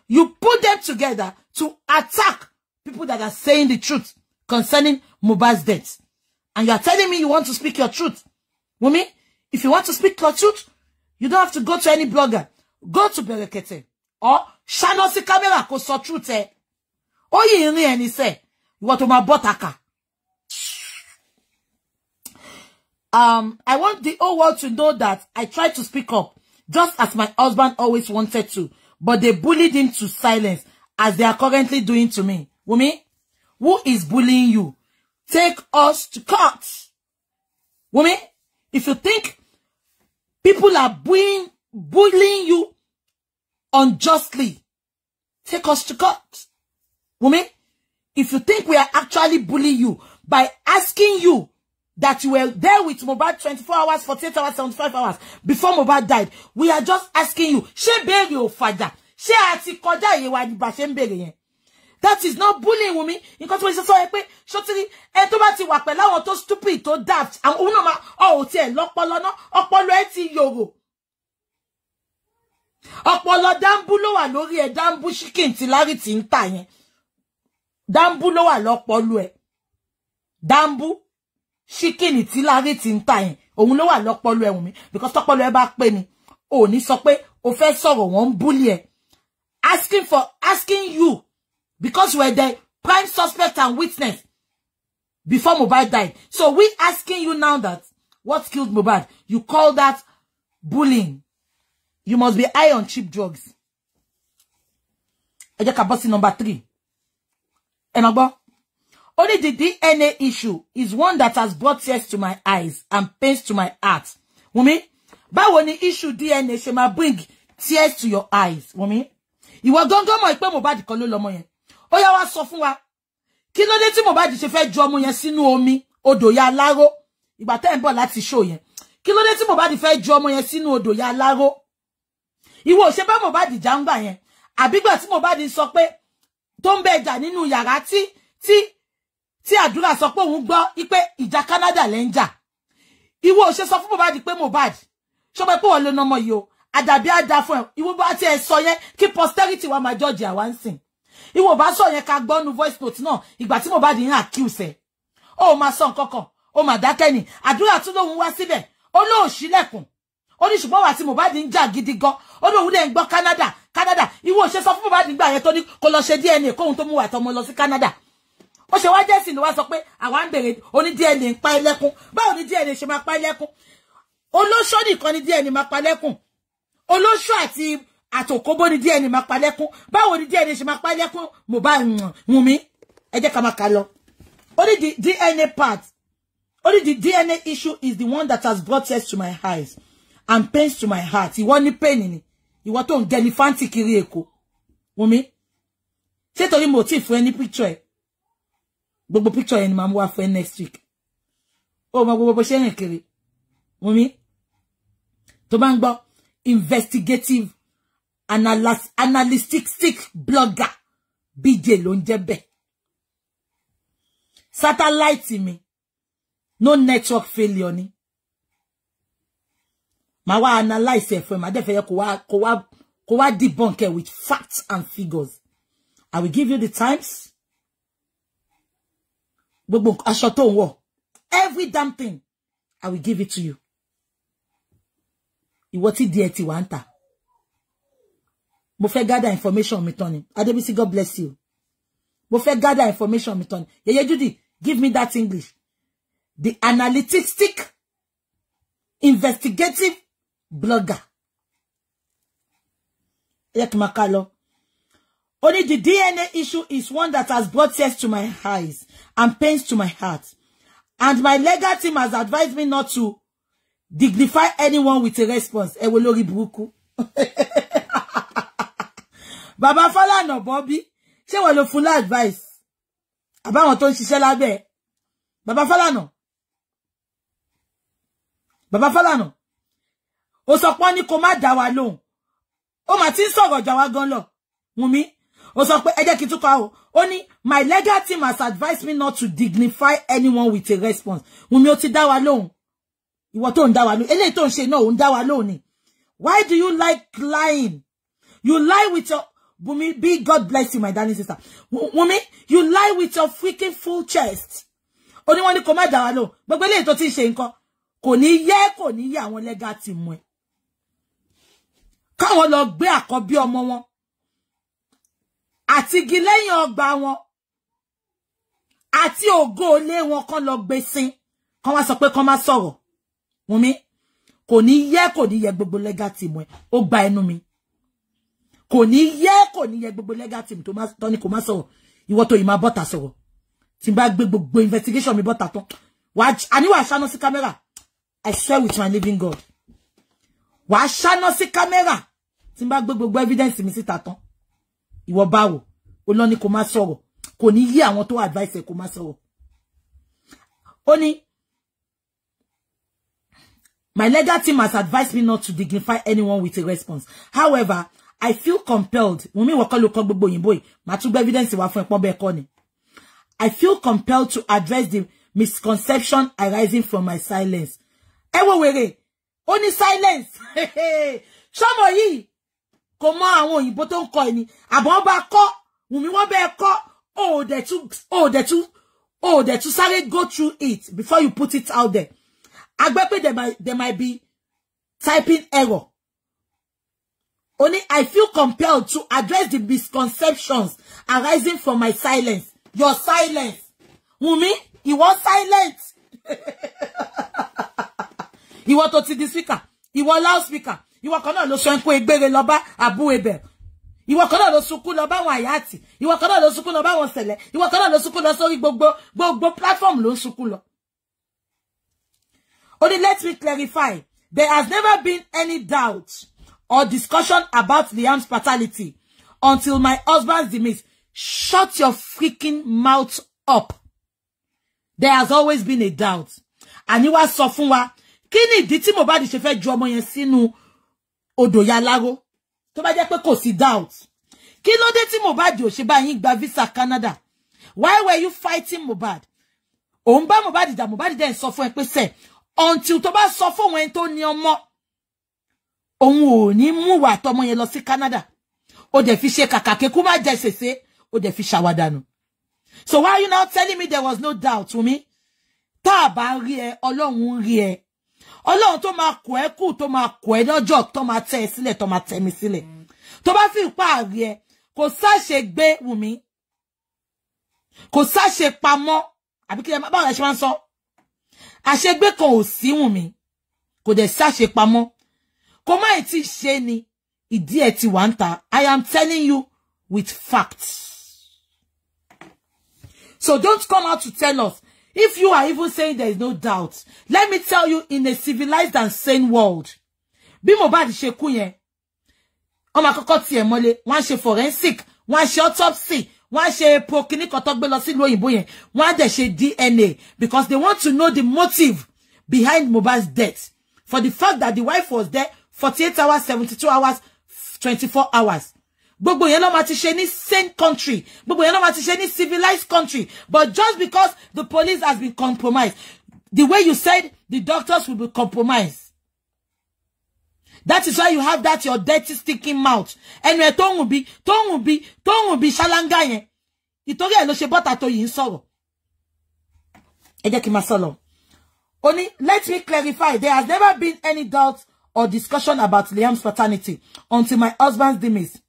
You put them together to attack people that are saying the truth concerning Mohbad's death. And you are telling me you want to speak your truth. Wunmi, if you want to speak your truth, you don't have to go to any blogger. Go to Berekete or ṣáná sí camera kó sọ truth ẹ. Ó yìí rin ẹni sẹ́, ìwọ tó máa bọ́ taka. I want the whole world to know that I tried to speak up, just as my husband always wanted to, but they bullied him to silence, as they are currently doing to me. Wunmi, who is bullying you? Take us to court. Wunmi, if you think people are bullying you unjustly, take us to court. Wunmi, if you think we are actually bullying you by asking you that you were there with Mohbad 24 hours, 48 hours, 75 hours before Mohbad died, we are just asking you, ṣé béèrè ò fàjà? Ṣé a ti kọjá iye wa ni bá ṣe ń béèrè yẹn? That is not bullying, Wunmi. Nǹkan tí mo ṣe sọ ẹ pé, ṣó ti rí ẹ tó bá ti wà pẹ̀lú àwọn tó stupid, tó daft, àwọn òun náà máa ọ ò tiẹ̀ lọ́pọlọ náà, ọpọlọ ẹ ti yòrò. Ọpọlọ dáńbú ló wà lórí ẹ, dáńbú chicken tí Larry ti ń tà yẹn. Dáńbú ló wà lọ́pọlọ ẹ. Dáńbú chicken tí Larry ti ń tà yẹn, òun ló wà lọ́pọlọ ẹ, Wunmi. Because tọ́pọlọ ẹ bá pé ni, ò ní sọ pé o fẹ́ sọ̀rọ̀, wọ́n ń bully ẹ. Asking you because you were the prime suspect and witness before Mohbad died. So we asking you now that what killed Mohbad, you call that bullying. You must be high on cheap drugs. Ẹ jẹ́ ká bọ́ sí number 3. Ẹ máa gbọ́. Only the DNA issue is one that has brought tears to my eyes and pains to my heart. Wunmi, báwo ni issue DNA ṣe máa bring tears to your eyes, Wunmi? Ìwọ gangan mọ̀ pé Mohbad kan ló lọ́mọ yẹn. Ó yá, wá sọ fún wa. Kí ló dé tí Mohbad ṣe fẹ́ ju ọmọ yẹn sínú omi odò ya Aláró? Ìgbà tẹ́ ń bọ̀ láti show yẹn. Kí ló dé tí Mohbad fẹ́ ju ọmọ yẹn sínú odò ya Aláró? Ìwọ ò ṣe bá Mohbad jà ń gbà yẹn. Àbígbà tí Mohbad sọ pé tó ń bẹ jà nínú yàrá tí Àdúrà sọ pé òun gbọ́ pé ìjà Canada lẹ́ ń jà. Ìwọ ò ṣe sọ fún Mohbad pé Mohbad, ṣó mọ̀ pé wọ́n ló nọmọ yìí o. Àdàbí àdá fún ẹ. Ìwọ bá tiẹ̀ sọ yẹn kí posterity wa máa judge àwa ń sìn. Ìwọ bá sọ yẹn ká gbọ́ nu voice note náà ìgbà tí Mohbad ń accuse ẹ. Ó máa sọ nǹkan kan, ó máa dákẹ́ ni. Àdúrà tún lóhun wá síbẹ̀, ó lóò ṣílẹ̀kùn. Ó ní ṣùgbọ́n wà tí Mohbad ń jà gidi gan. Ó lóhun dẹ̀ ń gbọ́ Canada, Canada. Ìwọ ò ṣe sọ fún Mohbad nígbà yẹn tó ní kó lọ ṣe DNA kóhun tó mú wà tọmọ lọ sí Canada. Ó ṣe wá jẹ́sìn ló wá sọ pé àwa ń bèrè oní DNA ń pa ẹlẹ́kún. Báwo ni DNA ṣe máa pa ẹlẹ́kún? Olóṣó nìkan ni DNA máa pa lẹ́kún. Olóṣó àti àtòkóbó ni DNA máa pa lẹ́kún. Báwo ni DNA ṣe máa pa lẹ́kún? Mohbad, Wunmi, ẹ jẹ́ ká máa kà lọ. Only the DNA part. Only the DNA issue is the one that has brought tears to my eyes and pains to my heart. Ìwọ ní pain ni. Ìwọ tó ń gẹlifanti kiri Èkó. Wunmi, ṣé torí mo ti fún ẹ ní picture ẹ? Gbogbo picture yẹn ni màá mú wá fún ẹ next week. Ó mọ gbogbo bó ṣe rìn kiri. Wunmi, tó bá ń gbọ́ investigative analytic blogger BJ ló ń jẹ́ bẹ́ẹ̀. Satellite mi, no network failure ni. Màá wá analyse ẹ̀ fún ẹ, màá dẹ̀ fẹ́ yẹ kó wá debunk ẹ with facts and figures. I will give you the times. Gbogbo aṣọ tó ń wọ̀, every damn thing, I will give it to you. Ìwọ tí díẹ̀ ti wà ń tà. Mo fẹ́ gather information mi tán ni. Adébísí, God bless you. Mo fẹ́ gather information mi tán ni. Yeye Judy, give me that English. The analytic, investigative blogger. Ẹ jẹ́ kí n máa ká lọ. Only the DNA issue is one that has brought tears to my eyes and pains to my heart. And my legal team has advised me not to dignify anyone with a response. Ẹ wo lórí burúkú. Bàbá Fálànà Bobby, ṣé wọ́n ló fún lá advice? Àbáwọn tó ń ṣiṣẹ́ lábẹ́. Bàbá Fálànà, Bàbá Fálànà, ó sọ pé ní kó má dá wa lóhùn. Ó mà ti ń sọ̀rọ̀ jà wá gan lọ. Wùnmí, ó sọ pé ẹ jẹ́ kí n tún kọ o. Ó ní my legal team has advised me not to dignify anyone with a response. Wùnmí, ó ti dá wa lóhùn. Ìwọ tó ń dá wa lóhùn. Eléyìí tó ń ṣe náà, ó ń dá wa lóhùn ni. Why do you like lying? You lie with your Wunmi, be God bless you, my darling sister. Wunmi, you lie with your freaking full chest. Ó ní wọ́n ní kó má dá wa lóhùn. Gbogbo eléyìí tó ti ń ṣe nǹkan kò ní yẹ, kò ní yẹ àwọn legal team ẹ. Káwọn lọ gbé àkọ́bí ọmọ wọn àti igi lẹ́yìn ọgbà wọn àti ògo ilé wọn kán lọ gbé sin, kán wá sọ pé kán má sọ̀rọ̀. Wunmi, kò ní yẹ, kò ní yẹ gbogbo legal team ẹ. Ó gba ẹnu mi. Kò ní yẹ, kò ní yẹ gbogbo legal team tó má tọ́ ní kò má sọ̀rọ̀. Ìwọ tó yìí máa bọ́ta sọ̀rọ̀. Tí n bá gbé gbogbo investigation mi bọ́ta tán, àní wàá ṣáná sí kámẹ́rà. I swear with my living God. Wàá ṣáná sí kámẹ́rà. Tí n bá gbé gbogbo evidence mi síta tán. Ìwọ báwo? Ó lọ ní kó má sọ̀rọ̀. Kò ní yí àwọn tó advice ẹ kó má sọ̀rọ̀. Ó ní my legal team has advised me not to dignify anyone with a response. However, I feel compelled. Wùnmí, ìwọ kọ́ ló kọ gbogbo òyìnbó yìí. Màá tún gbé evidence wá fún ẹ pọ́n bẹ́ẹ̀ kọ́ ni. I feel compelled to address the misconception arising from my silence. Ẹ wo wèrè, ó ní silence. Ṣọ́mọ yìí kò mọ àwọn òyìnbó tó ń kọ ẹni. Àbọ̀ bá kọ́, Wùnmí wọ́n bẹ́ẹ̀ kọ́, ó dẹ̀ tún sáré go through it before you put it out there. Agbẹ́ pé there might be typing error. Only I feel compelled to address the misconceptions arising from my silence. Your silence. Wùnmí, ìwọ silent. Ìwọ tó ti di speaker. Ìwọ loudspeaker. Ìwọ kan náà ló sọ ẹnkú egbére lọ bá Abu Ebel. Ìwọ kan náà ló sunkún lọ bá àwọn àyàtì. Ìwọ kan náà ló sunkún lọ bá àwọn sẹ̀lẹ̀. Ìwọ kan náà ló sunkún lọ sórí gbogbo platform ló ń sunkún lọ. Only let me clarify. There has never been any doubt or discussion about Liam's paternity until my husband's demise. Shut your freaking mouth up. There has always been a doubt. Àní wá sọ fún wa, kí ni ìdí tí Mohbad ṣe fẹ́ ju ọmọ yẹn sínú odò Yaláró? Tó bá jẹ́ pé kò sí doubt. Kí ló dé tí Mohbad ò ṣe bá yín gba visa Canada? Why were you fighting Mohbad? Òun bá Mohbad jà, Mohbad dẹ̀ sọ fún ẹ pé sẹ́, until tó bá sọ fún òun ẹni tó ní ọmọ, òun ò ní mú wà tọmọ yẹn lọ sí Canada. Ó dẹ̀ fi ṣe kàkà kékú má jẹ ṣèṣe, ó dẹ̀ fi ṣàwàdànù. So why are you now telling me there was no doubt, Wunmi? Tá a bá rí ẹ, Ọlọ́run rí ẹ. Ọlọ́run tó máa kọ̀ ẹ́ kù, tó máa kọ̀ ẹ́ lọ́jọ́, tó máa tẹ́ ẹ sílẹ̀, tó máa tẹ́ mi sílẹ̀. Tó bá fi ipá rí ẹ, kò sáṣe gbé, Wunmi. Kò sáṣe pamọ́. Àbí kí ẹ báwo la ṣe máa ń sọ? Àṣegbé kan ò sí, Wunmi. Kò dẹ̀ sáṣe pamọ́. Kò má ì tí ṣe ni ìdí ẹ̀ ti wà ń ta. I am telling you with facts. So don't come out to tell us. If you are even saying there is no doubt, let me tell you, in a civilized and sane world, bí Mohbad ṣe kú yẹn, wọ́n máa kọ́kọ́ tiẹ̀ mọ́lé, wọ́n á ṣe forensic, wọ́n á ṣe autopsy, wọ́n á ṣe pro kíní kan tó gbé lọ sílùú òyìnbó yẹn, wọ́n á dẹ̀ ṣe DNA because they want to know the motive behind Mohbad's death. For the fact that the wife was there 48 hours, 72 hours, 24 hours. Gbogbo yẹn ló máa ti ṣe ní sane country. Gbogbo yẹn ló máa ti ṣe ní civilized country. But just because the police has been compromised, the way you said the doctors will be compromised. That is why you have that your dirty stinking mouth. Ẹnu ẹ̀ tó ń rùn bí, tó ń rùn bí, tó ń rùn bí ṣáláńgá yẹn. Ìtorí ẹ̀ ló ṣe bọ́tà tó yìí ń sọ̀rọ̀. Ẹ jẹ́ kí n máa sọ lọ. Ó ní, let me clarify, there has never been any doubt or discussion about Liam's paternity until my husband's demise.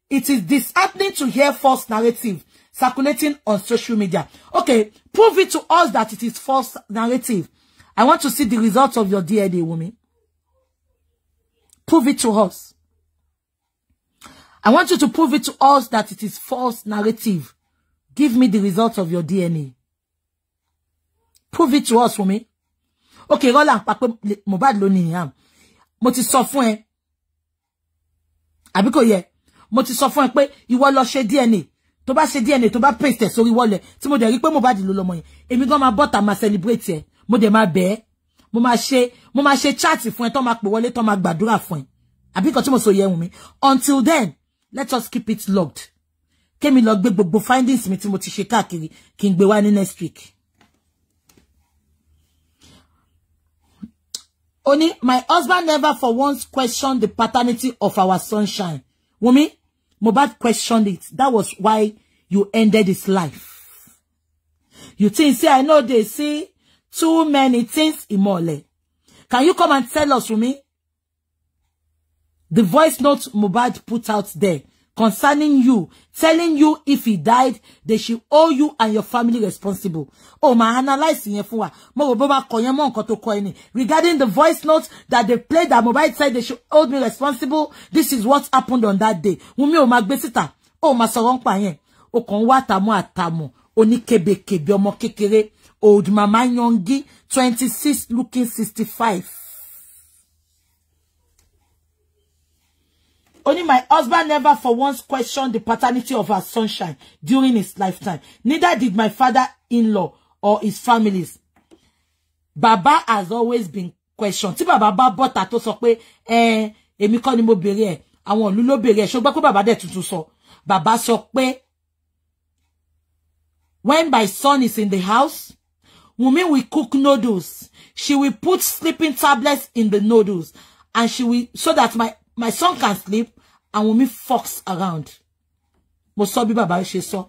It is disheartening to hear false narrative circulating on social media. Okay, prove it to us that it is false narrative. I want to see the results of your DNA, woman. Prove it to us. I want you to prove it to us that it is false narrative. Give me the results of your DNA. Prove it to us, woman. Okay, Roland, pa pé Mohbad ló ní Liam. Mo ti sọ fún ẹ. Àbí kò yẹ? Mo ti sọ fún ẹ pé ìwọ lọ ṣe DNA. Tó bá ṣe DNA, tó bá paste ẹ̀ sórí wọlé, tí mo dẹ̀ rí pé Mohbad ló lọ́mọ yẹn, èmi gan máa bọ́ta máa celebrate ẹ̀. Mo dẹ̀ máa bẹ̀ ẹ́. Mo máa ṣe chat fún ẹ, tó máa pè wọlé, tó máa gbàdúrà fún ẹ. Àbí nǹkan tí mo sọ yẹ Wùnmí. Until then, let us keep it locked. Kémi lọ gbé gbogbo findings mi tí mo ti ṣe káàkiri kí n gbé wá ní next week. Oni, my husband never for once questioned the paternity of our sunshine. Wunmi, Mohbad questioned it. That was why you ended his life. You think, say, I know they see too many things, Imole. Can you come and tell us, Wunmi? The voice note Mohbad put out there concerning you, telling you if he died, they should owe you and your family responsible. Oh, my analyze yẹn fún wa. Mo rò bó bá kọ yẹn mọ́ nǹkan tó kọ ẹni. Regarding the voice note that they played that Mohbad said they should hold me responsible, this is what happened on that day. Wunmi ò máa gbé síta, ó máa sọ̀rọ̀ nípa yẹn. Ó kàn wá àtàmú àtàmú, oníkebèkebè ọmọ kékeré, old mama yangi, 26 looking 65. Only my husband never for once questioned the paternity of our sunshine during his lifetime. Neither did my father-in-law or his families. Baba has always been questioned. Tí bàbá bá bọ́ta tó sọ pé, èmi kọ́ ni mo béèrè ẹ̀, àwọn ìlú ló béèrè ẹ̀. Ṣó gbọ́ pé bàbá dẹ̀ tuntun sọ. Bàbá sọ pé, when my son is in the house, Wunmi will cook noodles. She will put sleeping tablets in the noodles. And she will, so that my son can sleep. And Wunmi fucks around. Mo sọ bí bàbá ṣe sọ.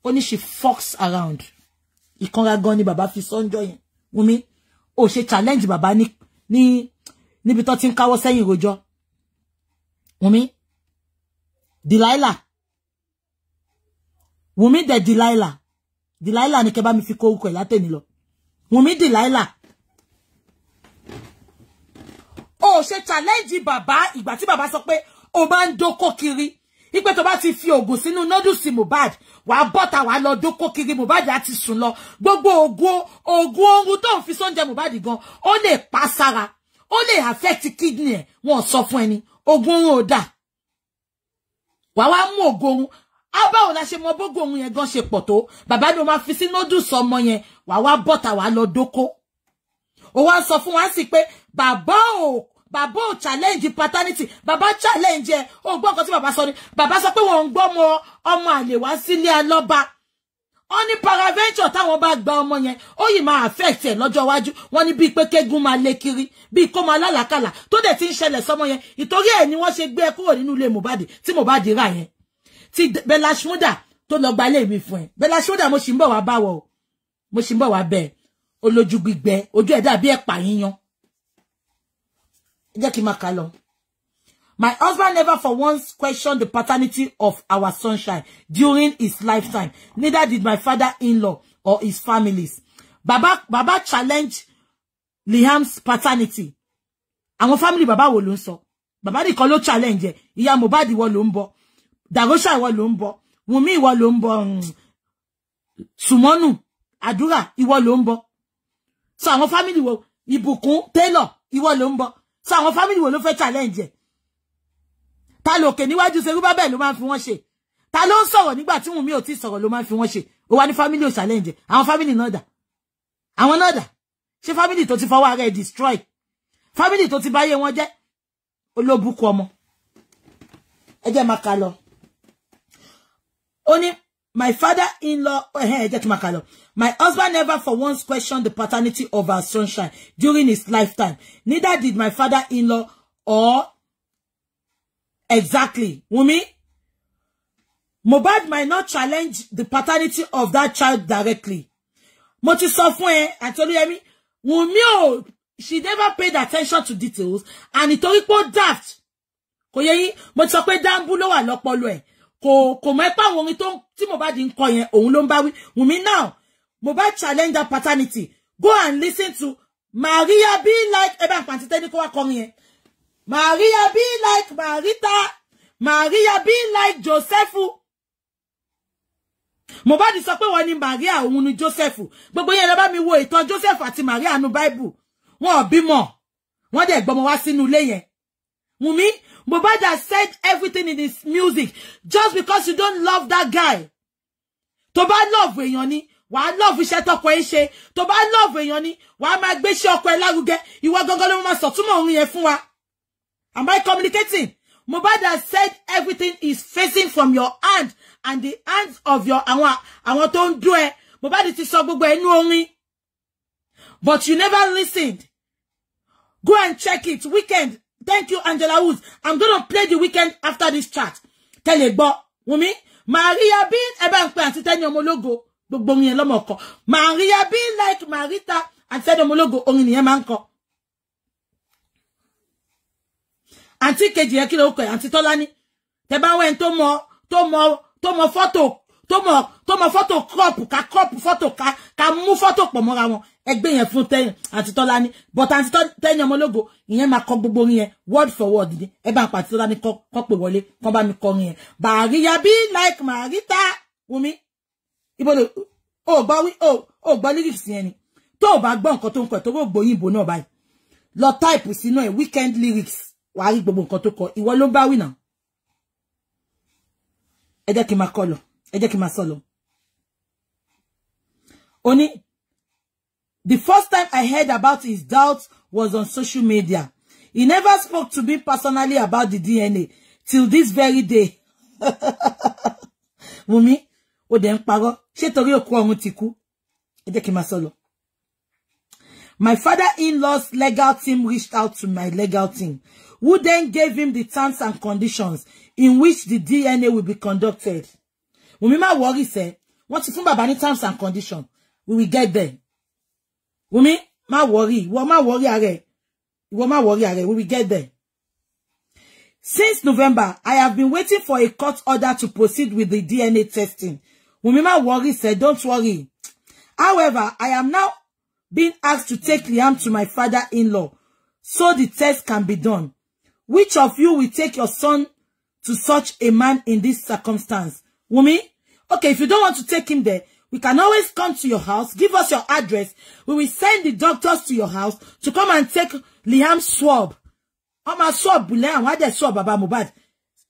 Ó ní she fucks around. Ìkanra gan ni bàbá fi sọ ńjọ́ yẹn. Wunmi, ó ṣe challenge bàbá ní níbi tó ti ń káwọ́ sẹ́yìn rojọ́. Wunmi, Delilah. Wunmi the Delilah. Delilah ni kẹ́ bá mi fi kó orúkọ ẹ̀ látẹ̀ni lọ. Wunmi Delilah. Ó ṣe challenge bàbá ìgbà tí bàbá sọ pé ó máa ń dókó kiri. Ipe tó bá ti fi ògùn sínú noodles Mohbad, wà bọ́ta wà lọ dókó kiri, Mohbad á ti sùn lọ. Gbogbo ògùn oorun tó ń fi sóúnjẹ Mohbad gan, ó lè pa sára, ó lè affect kidney ẹ̀, wọ́n sọ fún ẹni, ògùn oorun ò dà. Wà wá mú ògùn oorun. Á báwo la ṣe mọ bógùn oorun yẹn gan ṣe pọ̀ tó? Bàbá ni ó máa fi sí noodles ọmọ yẹn, wà wá bọ́ta wà lọ dókó. Ó wá sọ fún wa sí pé bàbá ò challenge paternity, bàbá challenge ẹ. Ó gbọ́ nǹkan tí bàbá sọ ni. Bàbá sọ pé wọ́n ń gbọ́ ọmọ àlè wá sílé alọ́ba. Ó ní paraventure táwọn bá gba ọmọ yẹn, ó yìí máa affect ẹ̀ lọ́jọ́ iwájú. Wọ́n ní bíi pé kégun máa lé kiri, bíi kó máa lálàkàlà tó dẹ̀ ti ń ṣẹlẹ̀ sọ́mọ yẹn. Ìtorí ẹ̀ ni wọ́n ṣe gbé ẹ kúrò nínú ilé Mohbad tí Mohbad rà yẹn. Tí Bella Shmurda tó lọ gba ilé mi fún ẹ. Bella Shmurda mo sì ń bọ̀ wá báwọ̀ o. Mo sì ń bọ̀ wá bẹ́ẹ̀. Olójú gbígbẹ, ojú ẹ̀ dàbí ẹ̀pà yíyan. Jẹ́ kí n máa kà lọ. My husband never for once questioned the paternity of our sunshine during his lifetime. Neither did my father-in-law or his families. Baba challenged Liam's paternity. Àwọn family bàbá wo ló ń sọ? Bàbá nìkan ló challenge ẹ̀. Ìyá Mohbad ìwọ ló ń bọ̀. Darosha ìwọ ló ń bọ̀. Wunmi ìwọ ló ń bọ̀. Sùmọ́nù, Àdúrà ìwọ ló ń bọ̀. So àwọn family wo, Ìbùkún, Taylor ìwọ ló ń bọ̀. So àwọn family wo ló fẹ́ challenge ẹ̀? Ta lòkè níwájú Serubábẹ̀ ló máa ń fi wọ́n ṣe? Ta ló ń sọ̀rọ̀ nígbà tí Wunmi ò tí sọ̀rọ̀ ló máa ń fi wọ́n ṣe? Ó wá ní family ò challenge ẹ̀. Àwọn family náà dà? Àwọn náà dà? Ṣé family tó ti fọwọ́ ara ẹ̀ destroy? Family tó ti báyé wọn jẹ́? Olóbùkún ọmọ. Ẹ jẹ́ máa kà lọ. Ó ní my father-in-law, ẹ jẹ́ kí n máa kà lọ. My husband never for once questioned the paternity of our sunshine during his lifetime. Neither did my father-in-law or exactly. Wunmi, Mohbad might not challenge the paternity of that child directly. Mo ti sọ fún ẹ, àti Olúyẹmí, Wunmi o, she never paid attention to details and ìtorí pé ó daft. Kò yé yín, mo ti sọ pé dáńbú ló wà lọ́pọlọ ẹ̀. Kò mọ̀ pé àwọn orin tí Mohbad ń kọ yẹn, òun ló ń bá wí. Wunmi now, Mohbad challenge that paternity. Go and listen to Maria be like, ẹ bá ń pàǹtí tẹ́ni kó wá kọrin yẹn. Maria be like Marita. Maria be like Joseph. Mohbad sọ pé wọ́n ní Maria òun ni Joseph. Gbogbo yẹn lọ bá mi wo ìtàn Joseph àti Maria nu Bible. Wọ́n ò bímọ. Wọ́n dẹ̀ gbọ́mọ wá sínú ilé yẹn. Wunmi, Mohbad has said everything in his music just because you don't love that guy. Tó bá love èèyàn ni wàá love iṣẹ́ tọkọ ẹ ṣe. Tó bá love èèyàn ni wàá máa gbéṣẹ́ ọkọ ẹ lárugẹ. Ìwọ gangan ló máa sọ̀túnmọ̀ orin yẹn fún wa. Am I communicating? Mohbad has said everything is facing from your hand and the hands of your àwọn tó ń dún ẹ. Mohbad ti sọ gbogbo ẹnu orin. But you never listened. Go and check it. Weekend. Thank you, Angela Woods. I'm going to play the weekend after this chat. Tell gbọ́, Wunmi. Maria bí ẹ bá ń pè àǹtí Tẹ́ni ọmọ ológo. Gbogbo orin yẹn lọ́mọ kọ. Maria bí like Marita. Àǹtí Tẹ́ni ọmọ ológo orin nìyẹn máa ń kọ. Àǹtí kejì yẹn kí ló kọ ẹ̀? Àǹtí Tọ́lání. Tẹ́ bá wẹ́n tó mọ fọ́tò tó mọ fọ́tò crop ká crop fọ́tò ká mú fọ́tò pọ̀ mọ́ra wọn. Ẹgbẹ́ yẹn fún Tẹ́ni àǹtí Tọ́lání. But àǹtí Tẹ́ni ọmọ ológo ìyẹn máa kọ gbogbo orin yẹn word for word ni. Ẹ bá ń pa àǹtí Tọ́lání kọ́ pè wọlé kọ́ bá mi kọ orin yẹn. Maria be like Marita. Wunmi. Ibo lo o gbọ́ wí o gbọ́ lyrics yẹn ni. Tó o bá gbọ́ nǹkan tó ń kọ ẹ̀ tó bó gbóyìnbó náà báyìí. Lọ type sínú ẹ̀ weekend lyrics. Wàá rí gbogbo nǹkan tó kọ. Ìwọ ló ń bá wí náà. Ẹ jẹ́ kí n máa kọ lọ. Ẹ jẹ́ kí n máa sọ lọ. Ó ní, the first time I heard about his doubts was on social media. He never spoke to me personally about the DNA till this very day. Wunmi, ó dẹ̀ ń parọ́. Ṣé torí òkú ọ̀run ti kú? Ẹ jẹ́ kí n máa sọ lọ. My father-in-law's legal team reached out to my legal team, who then gave him the terms and conditions in which the DNA will be conducted. Wunmi má worry sẹ́, wọ́n ti fún bàbá ní terms and conditions. We will get there. Wunmi má worry, ìwọ má worry ara ẹ. Ìwọ má worry ara ẹ, we will get there. Since November, I have been waiting for a court order to proceed with the DNA testing. Wunmi má worry sẹ́, don't worry. However, I am now being asked to take Liam to my father-in-law so the test can be done. Which of you will take your son to such a man in this circumstance? Wunmi, okay, if you don't want to take him there, we can always come to your house, give us your address. We will send the doctors to your house to come and take Liam's swab. Oma swab, Liam, why they swab Baba Mohbad?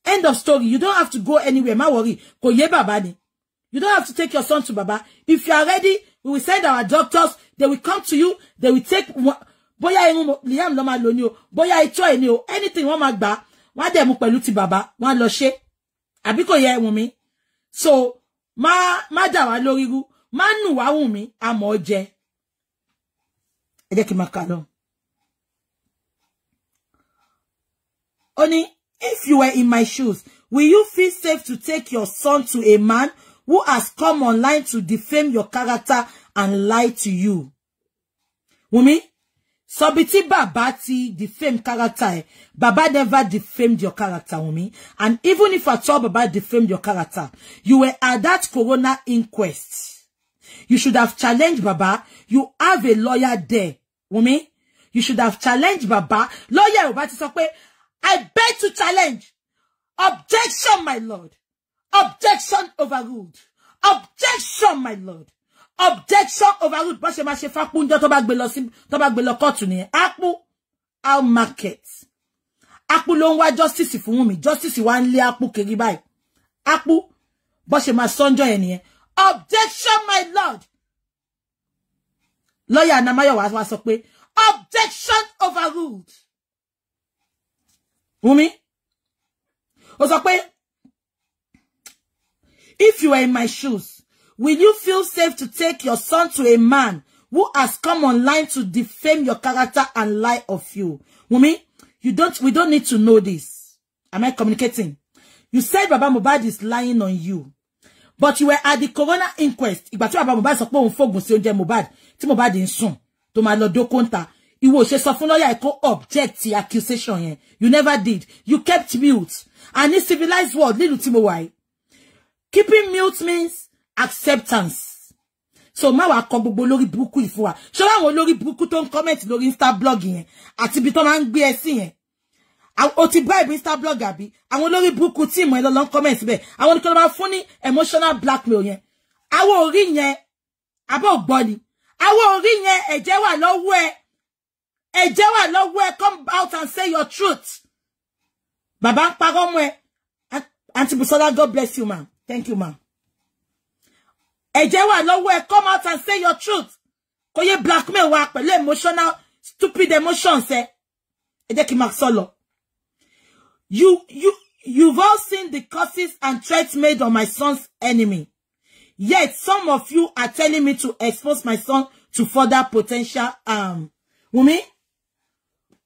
End of story. You don't have to go anywhere. Ma worry. Ko ye baba ni. You don't have to take your son to Baba. If you are ready, we will send our doctors. They will come to you. They will take bóyá irun Liam ló máa lò ní o, bóyá itọ́ ẹ̀ ní o, anything wọ́n máa gbà, wọ́n á dẹ̀ mú pẹ̀lú ti bàbá, wọ́n á lọ ṣe. Àbí kò yẹ Wunmi? So, má dà wá lórí rú, má nù wá Wunmi, àmọ́ jẹ. Ẹ jẹ́ kí n máa kà lọ. Ó ní, if you were in my shoes, will you feel safe to take your son to a man who has come online to defame your character and lie to you? Wunmi, sọ bí tí bàbá ti defame character ẹ. Bàbá never defamed your character, Wunmi. And even if at all Baba defamed your character, you were at that coroner inquest. You should have challenged Baba. You have a lawyer there, Wunmi. You should have challenged Baba. Lawyer ò bá ti sọ pé, I beg to challenge. Objection, my lord. Objection overruled. Objection, my lord. Objection overruled. Bó ṣe máa ṣe fápú ńjọ́ tó bá gbé lọ sí tó bá gbé lọ kóòtù nìyẹn. Ápú how market. Ápú ló ń wá justice fún Wunmi. Justice wá ń lé ápú kiri báyìí. Ápú bó ṣe máa sọ́njọ́ yẹn nìyẹn. Objection, my lord. Lawyer Anamayowa wá sọ pé objection overruled. Wunmi, ó sọ pé if you were in my shoes, will you feel safe to take your son to a man who has come online to defame your character and lie of you? Wunmi, we don't need to know this. Am I communicating? You said Baba Mohbad is lying on you. But you were at the coroner inquest. Ìgbà tí Baba Mohbad sọ pé òun fògùn sí oúnjẹ Mohbad, tí Mohbad ń sùn, tó máa lọ dókóńtà. Ìwọ ò ṣe sọ fún lawyer kó object to accusation yẹn. You never did. You kept mute. And in civilized world, nílùú tí mo wà yìí, keeping mute means acceptance. So má wá kọ gbogbo lórí burúkú yìí fún wa. Ṣé àwọn olórí burúkú tó ń comment lórí Insta blog yẹn àti ibi tó máa ń gbé ẹ sí yẹn. O ti bribe Insta blog àbí àwọn olórí burúkú tí ìmọ̀ ẹ lọ lọ ń comment síbẹ̀. Àwọn nìkan ló máa fún ní emotional blackmail yẹn. Àwọn orí yẹn àbọ̀ ògbọ́ ni. Àwọn orí yẹn ẹ̀jẹ̀ wà lọ́wọ́ ẹ. Ẹ̀jẹ̀ wà lọ́wọ́ ẹ. Come out and say your truth. Bàbá ń parọ́ mọ́ ẹ. Aunty Busola, God bless you, ma. Thank you, ma. Ẹ̀jẹ̀ wà lọ́wọ́ ẹ, come out and say your truth. Kò yé blackmail wa pẹ̀lú emotional stupid emotions ẹ. Ẹ jẹ́ kí n máa sọ lọ. You've all seen the curses and threats made on my son's enemy. Yet some of you are telling me to expose my son to further potential harm. Wunmi,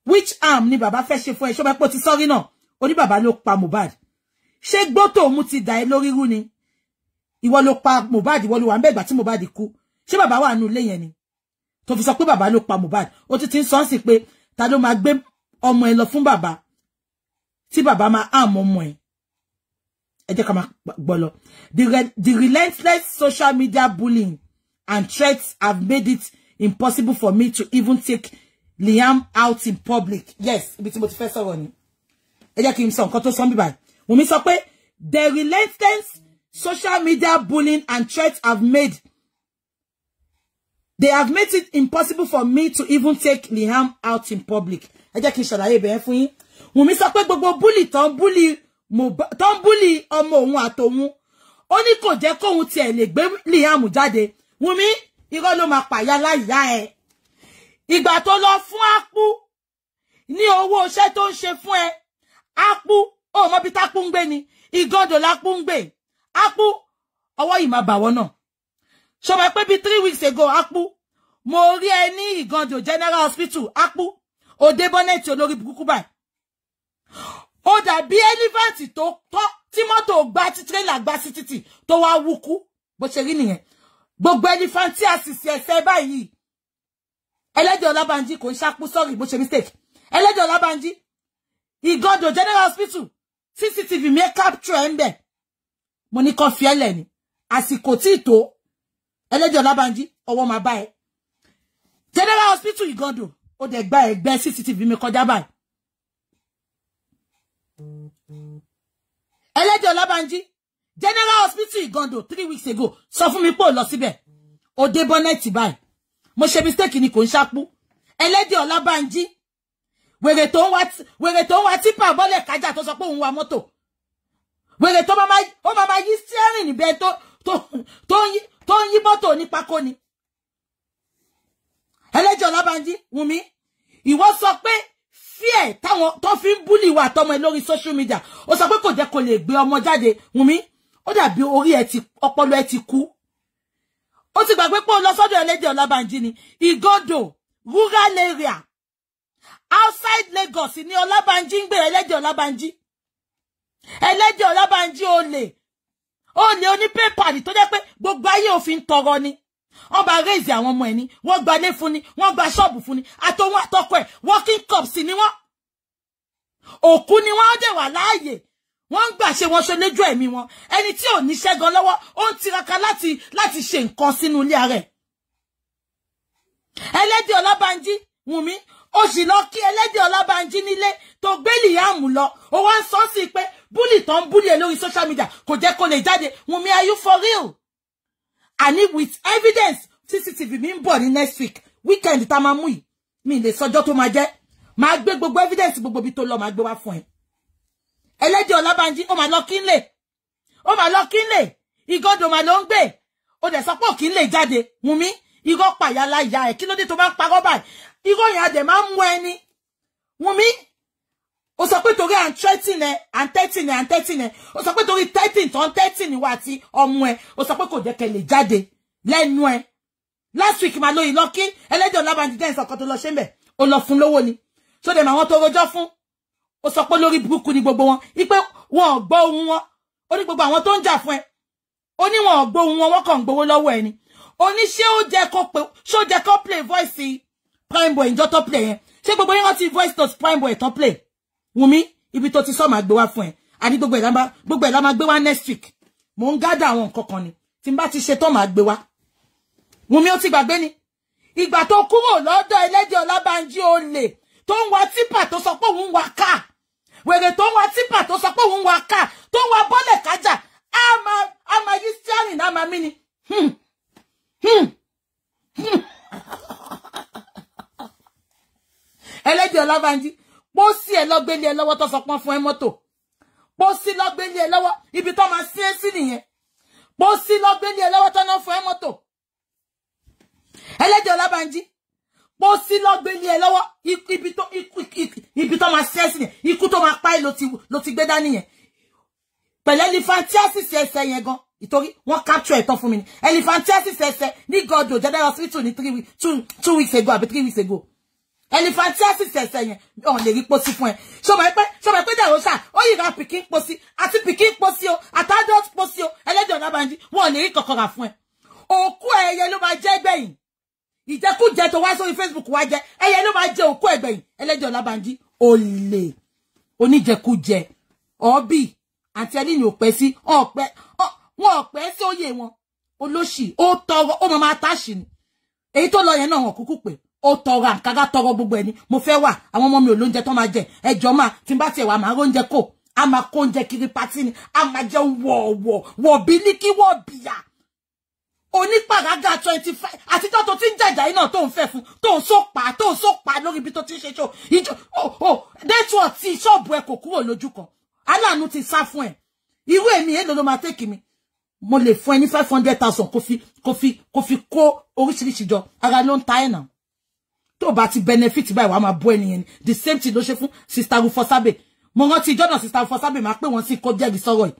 which harm ni bàbá fẹ́ ṣe fún ẹ? Ṣé o mọ̀ pé o ti sọ́rí náà? Ó ní bàbá ló pa Mohbad. Ṣé gbótò mú ti dà ẹ́ lórí rú ni? Ìwọ ló pa Mohbad, ìwọ ló wà ńbẹ̀ ìgbà tí Mohbad kú. Ṣé bàbá wà nínú ilé yẹn ni? Tó fi sọ pé bàbá ló pa Mohbad. Ó ti ń sọ sí pé ta ló máa gbé ọmọ ẹ lọ fún bàbá tí bàbá máa harm ọmọ ẹ. Ẹ jẹ́ ká máa gbọ́ lọ. The relentless social media bullying and threats have made it impossible for me to even take Liam out in public. Yes, ibi tí mo ti fẹ́ sọ̀rọ̀ ni. Ẹ jẹ́ kí n sọ nǹkan tó sọ níbí báyìí. Wùnmí sọ pé the relentless social media bullying and threats have made it impossible for me to even take Liam out in public. Ẹ jẹ́ kí n ṣàlàyé ibẹ̀ fún yín. Wùnmí sọ pé gbogbo bully tó ń bully ọmọ òun àtòun, ó ní kò jẹ́ kóun tiẹ̀ lè gbé Liam jáde. Wùnmí, irọ́ ló máa pàyà láyà ẹ̀. Ìgbà tó lọ fún Ápú ní owó iṣẹ́ tó ń ṣe fún ẹ, Ápú, ó mọ bí tápú ń gbé ni, Ìgàndò lápú ń gbé. Ápú, ọwọ́ yìí máa bà wọ́n náà. Ṣó mọ̀ pé bí 3 weeks ago, Ápú, mo rí ẹ ní Ìgàndò General Hospital, Ápú, òde bọ́nẹ̀tì olórí burúkú báyìí. Ó dàbí elephant tó tọ́ tí mọ́tò gbá tí tírélà gbá sí títì tó wá wúkú, bó ṣe rí nìyẹn. Gbogbo elephant tí a sì sí ẹsẹ̀ báyìí. Ẹlẹ́dẹ̀ Ọlábánjí kò ń ṣápú, sorry, bó ṣe mistake. Ẹlẹ́dẹ̀ Ọlábánjí, Ìgàndò General Hospital, CCTV mi capture ẹ̀ ń bẹ̀. Mo ní kó fi ẹ́lẹ̀ ni. Àsìkò tí tó. Ẹlẹ́dẹ̀ Ọlábánjí, ọwọ́ máa bá ẹ. General Hospital Ìgàndò, ó dẹ̀ gba ẹ̀gbẹ́ CCTV mi kọjá báyìí. Ẹlẹ́dẹ̀ Ọlábánjí, General Hospital Ìgàndò 3 weeks ago, sọ fún mi pé ó lọ síbẹ̀. Ó dé bọ́nẹ́ẹ̀tì báyìí. Mo ṣe mistake ni kò ń ṣápú. Ẹlẹ́dẹ̀ Ọlábánjí, wèrè tó ń wa típà bọ́lẹ̀ kájà tó sọ pé òun wa mọ́tò. Wèrè tó máa yí steering níbẹ̀ tó ń yí mọ́tò ní pákó ni. Ẹlẹ́dẹ̀ Ọlábánjí, Wùnmí, ìwọ sọ pé fear táwọn tó fi ń búlì wa àtọmọ ẹ lórí social media, ó sọ pé kò jẹ́ kó lè gbé ọmọ jáde. Wùnmí, ó dàbí orí ẹ ti ọpọlọ ẹ ti kú. Ó ti gbàgbé pé ó lọ sọ́dọ̀ Ẹlẹ́dẹ̀ Ọlábánjí ni. Ìgàndò rural area outside Lagos ni Ọlábánjí ń gbé. Ẹlẹ́dẹ̀ Ọlábánjí, Ẹlẹ́dẹ̀ Ọlábánjí olè oní pépà ni tó jẹ́ pé gbogbo ayé òfin tọrọ ni. Wọ́n bá raise àwọn ọmọ ẹ̀ ni, wọ́n gba ilé fún ni, wọ́n gba ṣọ́ọ̀bù fún ni, àtòun àtọkọ ẹ̀ working cups ni wọ́n. Òkú ni wọ́n dẹ̀ wà láàyè. Wọ́n ń gbà ṣe wọn ṣe lójú ẹ̀mí wọn. Ẹni tí ò níṣẹ́ gan lọ́wọ́, ó ń tiraka láti ṣe nǹkan sínú ilé ara ẹ̀. Ẹlẹ́dẹ̀ Ọlábánjí, Wùnmí, ó sì lọ kí Ẹlẹ́dẹ̀ Ọlábánjí nílé tó gbé Liam lọ. Ó wá ń sọ sí pé bully tó ń bully ẹ lórí social media kò jẹ́ kó lè jáde. Wùnmí, are you for real? And with evidence, CCTV mi ń bọ̀ ní next week, weekend tá máa mú yìí, mi lè sọjọ́ tó máa jẹ́. Máa gbé gbogbo evidence gbogbo ibi tó lọ máa gbé wá fún ẹ. Ẹlẹ́dẹ̀ Ọlábánjí, ó máa lọ kí n lè. Ó máa lọ kí n lè. Ìgàndò máa ló ń gbé. Ó dẹ̀ sọ pé kí n lè jáde. Wùnmí, irọ́ pàyà láyà ẹ̀. Kí ló dé tó máa ń parọ́ báyìí? Irọ́ yẹn a dẹ̀ máa ń mú ẹni. Wùnmí, ó sọ pé torí à ń threaten ẹ, à ń threaten ẹ, à ń threaten ẹ. Ó sọ pé torí threaten tó ń threaten wa àti ọmọ ẹ. Ó sọ pé kò jẹ́ kẹ́ lè jáde lẹ́nu ẹ. Last week máa lóyìn lọ kí Ẹlẹ́dẹ̀ Ọlábánjí dẹ́n sọ̀kan tó lọ ṣe ń bẹ̀. Ó lọ fún lówó ni. Ṣó dẹ̀ mọ àwọn tó rojọ́ fún? Ó sọ pé lórí burúkú ni gbogbo wọn, ipe wọn ò gbọ́ ohùn wọn. Ó ní gbogbo àwọn tó ń jà fún ẹ, ó ní wọn ò gbọ́ ohùn wọn, wọ́n kàn ń gbowó lọ́wọ́ ẹ ni. Ó ní ṣé ó jẹ́ kó pé, ṣó jẹ́ kó play voice Prime Boy ìjọ tó play yẹn? Ṣé gbogbo yín rántí voice note Prime Boy tó play? Wùnmí, ibi tó ti sọ máa gbé wá fún ẹ. Àní gbogbo ẹ̀ la máa gbé wá next week. Mò ń gádà àwọn nǹkan kan ni. Tí n bá ti ṣe tán máa gbé wá. Wùnmí, ó ti gbàgbé ni. Ìgbà tó kúrò lọ́dọ̀ Ẹlẹ́dẹ̀ Ọlábánjí olè tó ń wa típà tó sọ pé òun ń wa káà. Wèrè tó ń wa típà tó sọ pé òun ń wa káà, tó ń wa bọ́lẹ̀ kájà, á máa yí steering á máa mí ni. Ẹlẹ́dẹ̀ Ọlábánjí, pósí ẹ lọ́gbélé ẹ lọ́wọ́ tó sọ pọ́n fún ẹ mọ́tò. Pósí lọ́gbélé ẹ lọ́wọ́, ibi tó máa sí ẹ sí nìyẹn. Pósí lọ gbélé ẹ lọ́wọ́ tọ́nà fún ẹ mọ́tò. Ẹlẹ́dẹ̀ Ọlábánjí, pósí lọ gbélé ẹ lọ́wọ́, ibi tó máa ṣẹ́ sí yẹn, ikú tó máa pa ẹ́ ló ti gbé dání yẹn. Pẹ̀lú elephantiasis ẹsẹ̀ yẹn gan, ìtorí wọ́n capture ẹ̀tọ́ fún mi ni. Elephantiasis ẹsẹ̀ ní Gọdọ̀ General Hospital ní 2 weeks ago àbí 3 weeks ago. Elephantiasis ẹsẹ̀ yẹn, ọ̀n lè rí pósí fún ẹ. Ṣọmọ pé Dàróṣà, ó yìí ra pikin pósí, àti pikin pósí o, àti adult pósí o, Ẹlẹ́dẹ̀ Ọlábánjí, wọn ò lè rí kankan rà fún ẹ. Òkú ẹyẹ ló máa jẹ́ gbẹ̀yìn. Ìjẹkújẹ tó wá sórí Facebook wá jẹ, ẹyẹ ló máa jẹ òkú ẹgbẹ̀yìn. Ẹlẹ́dẹ̀ Ọlábánjí, olè, oníjẹkújẹ, ọ̀bì, àti ẹni ní òpẹ́ sí, wọn ọ̀pẹ́ sí òye wọn. Olóṣì, ó tọrọ, ó máa táṣì ni. Èyí tó lọ yẹn náà wọn kúkú pé ó tọrọ àǹkárá, tọrọ gbogbo ẹni. Mo fẹ́ wà, àwọn ọmọ mi ò lóúnjẹ tó máa jẹ. Ẹjọ́ máa tí n bá tiẹ̀ wà máa róúnjẹ kò. A máa kó oúnjẹ kiri patí ni. A máa jẹun wọ̀ọ̀wọ̀, wọ̀ bílíkì, wọ̀ bìyà. Onípàrágà 25 àtijọ́ tó ti ń jàjà iná tó ń fẹ́ fún, tó ń sópa lórí ibi tó ti ń ṣe ṣó. Ìjọ network tí ṣọ́ọ̀bù ẹ kò kúrò lójú kan. Aláàánú ti sá fún ẹ. Irú èmi èlò ló máa tẹ́kì mi. Mo lè fún ẹ ní 500,000 kó fi kó oríṣiríṣi jọ. Ara ló ń ta ẹ̀ náà. Tó bá ti benefit báyìí wàá máa bọ́ ẹnìyẹn ni. The same thing ló ṣe fún Sister Rufosabe. Mo rántí ìjọ́ náà Sister Rufosabe máa pè wọ́n sí kó jẹ́rìí sọ̀rọ̀ yìí.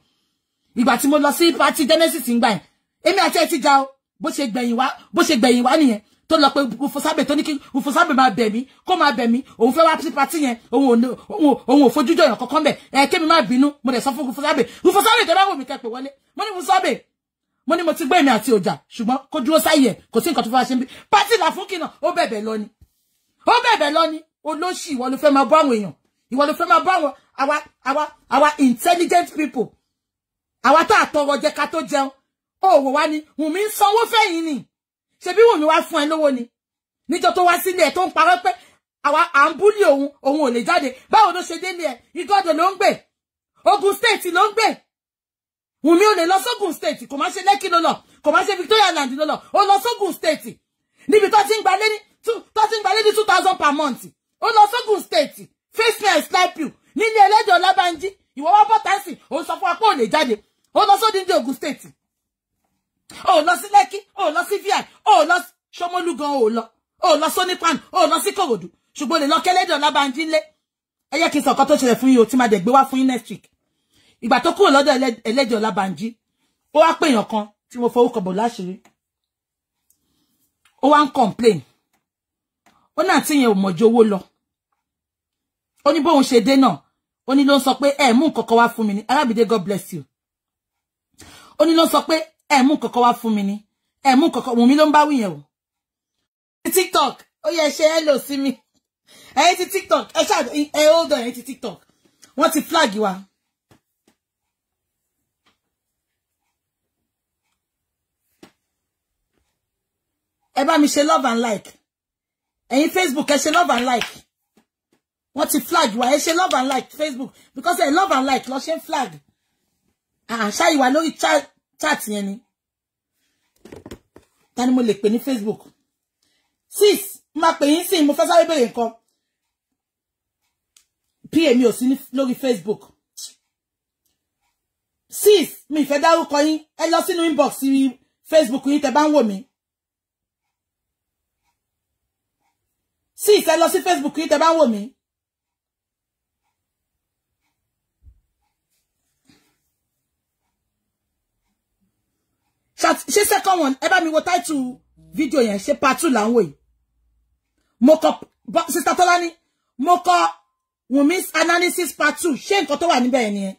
Ìgbà tí mo lọ sí party Genesis ń gbà yẹn, èmi àti ẹ ti jà o. Bó ṣe gbẹ̀yìn wá nìyẹn. Tó lọ pé Rufosabe, tó ní kí Rufosabe máa bẹ̀ mí, kó máa bẹ̀ mí, òun fẹ́ wá sí party yẹn, òun ò fojú jọyàn kankan bẹ̀. Ẹ kémi má bínú, mo dẹ̀ sọ fún Rufosabe. Rufosabe tẹ́ bá wò mí kẹ́ pè wọlé. Mo ní Rufosabe, mo ní mo ti gbé èmi àti ọjà, ṣùgbọ́n kó dúró sáyè ẹ̀, kò sí nǹkan tó fẹ́ wá ṣe ń bí. Party là fún kìnà, ó bẹ̀bẹ̀ lọ ni. Ó bẹ̀bẹ̀ lọ ni. Olóṣì, ìwọ ló fẹ́ máa bọ́ àwọn èèyàn. Ìwọ ló fẹ́ máa bọ́ àwọn àwa intelligent people. Àwa tá àtọrọ jẹ ká tó jẹun. Ó wò wá ni, Wùnmí ń sanwó fẹ́yìn ni. Ṣebí Wùnmí wá fún ẹ lówó ni. Níjọ́ tó wá sílé ẹ̀ tó ń parọ́ pé àwa à ń búlì òun, òun ò lè jáde. Báwo ló ṣe délé ẹ̀? Ìgọ́dọ̀ ló ń gbé. Ogun State ló ń gbé. Wùnmí ò lè lọ sógun State, kò má ṣe Lẹ́kì ló lọ, kò má ṣe Victoria Land ló lọ. Ó lọ sógun State. Níbi tó ti ń gbalé ní 2,000 per month. Ó lọ sógun State. Face me and slap you. Nílé Ẹlẹ́dẹ̀ Ọlábánjí, ìwọ wá bọ́ táǹsì, òun sọ fún wa pé ò lè jáde. Ó lọ sódì ní Ogun State. Ó lọ sí Lẹ́kì, ó lọ sí VI, ó lọ Ṣómólú gan, ó lọ Sónípan, ó lọ sí Kòròdú. Ṣùgbọ́n lè lọ kẹ́lẹ́dẹ̀ Ọlábánjí ńlé. Ẹ yẹ kí n sọ nǹkan tó ṣẹlẹ̀ fún yín o, tí máa dẹ̀ gbé wá fún yín next week. Ìgbà tó kúrò lọ́dọ̀ Ẹlẹ́dẹ̀ Ọlábánjí, ó wá pèèyàn kan tí mo forúkọ bò láṣìírí. Ó wá ń complain. Ó náà tí yẹn ò mọ̀jú owó lọ. Ó ní bóun ṣe dé náà, ó ní ló ń sọ pé ẹ mú nǹkan kan wá fún mi ni. Arábìdé, God bless you. Ó ní ló ń sọ pé ẹ mú nǹkan kan wá fún mi ni. Ẹ mú nǹkan kan, Wùnmí ló ń bá wí yẹn o. TikTok, ó yẹ ṣe hello sí mi. Ẹ̀yin ti TikTok, ẹ ṣáà ẹ hold on, ẹ̀yin ti TikTok. Wọ́n ti flag wa. Ẹ bá mi ṣe love and like. Ẹ̀yin Facebook, ẹ ṣe love and like. Wọ́n ti flag wa, ẹ ṣe love and like Facebook because ẹ love and like ló ṣe ń flag. Ṣá ìwà lórí chat yẹn ni. Ta ni mo lè pè ní Facebook? Sis, máa pè yín sí, mo fẹ́ sáré béèrè nǹkan. PA mi ò sí lórí Facebook. Sis, mi fẹ́ dárúkọ yín, ẹ lọ sínú inbox Facebook yín tẹ́ bá ń wò mí. Sis, ẹ lọ sí Facebook yín tẹ́ bá ń wò mí. Ṣé second one, ẹ bá mi wo title video yẹn, ṣé part 2 là ń wò yìí. Mo kọ Sister Tolani, mo kọ Wunmi's analysis part 2, ṣé nǹkan tó wà níbẹ̀ yẹn nìyẹn.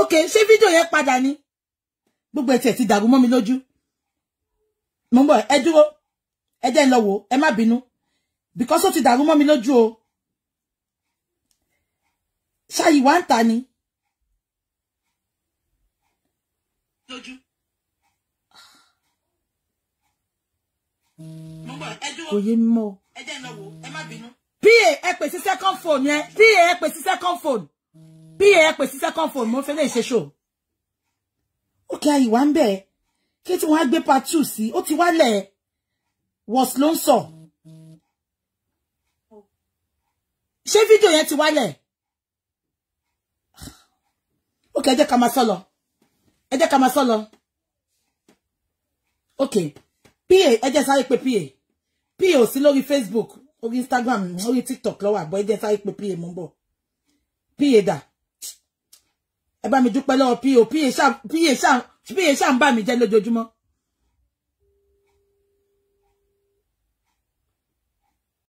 Okay, ṣé video yẹn padà ni? Gbogbo ẹ̀ ti dàrú mọ́ mi lójú. Mo ń bọ̀, ẹ dúró. Ẹ jẹ́ n lọ wò, ẹ má bínú. Because ó ti dàrú mọ́ mi lójú o. Ṣáyí wá ń ta ni. Lójú. Kò yé mi mọ́. Ẹ jẹ́ n lọ wò, ẹ má bínú. PA ẹ pè sí second phone yẹn. PA ẹ pè sí second phone. PA ẹ pè sí second phone, mo fẹ́ lè ṣe show. Okay, àyí wá ń bẹ̀. Kí tí wọ́n á gbé part 2 sí, ó ti wálẹ̀. Was ló ń sọ. Ṣé fídíò yẹn ti wálẹ̀? Okay, ẹ jẹ́ ká máa sọ lọ. Ẹ jẹ́ ká máa sọ lọ. Ok, PA, ẹ jẹ́ sáré pé PA. PA ò sí lórí Facebook, orí Instagram, orí TikTok ló wà, bọ́ ẹ jẹ́ sáré pé PA, mò ń bọ̀. PA dà? Ẹ bá mi dúpẹ́ lọ́wọ́ PA. PA ṣá, PA ṣá, PA ṣá ń bà mí jẹ́ lójoojúmọ́.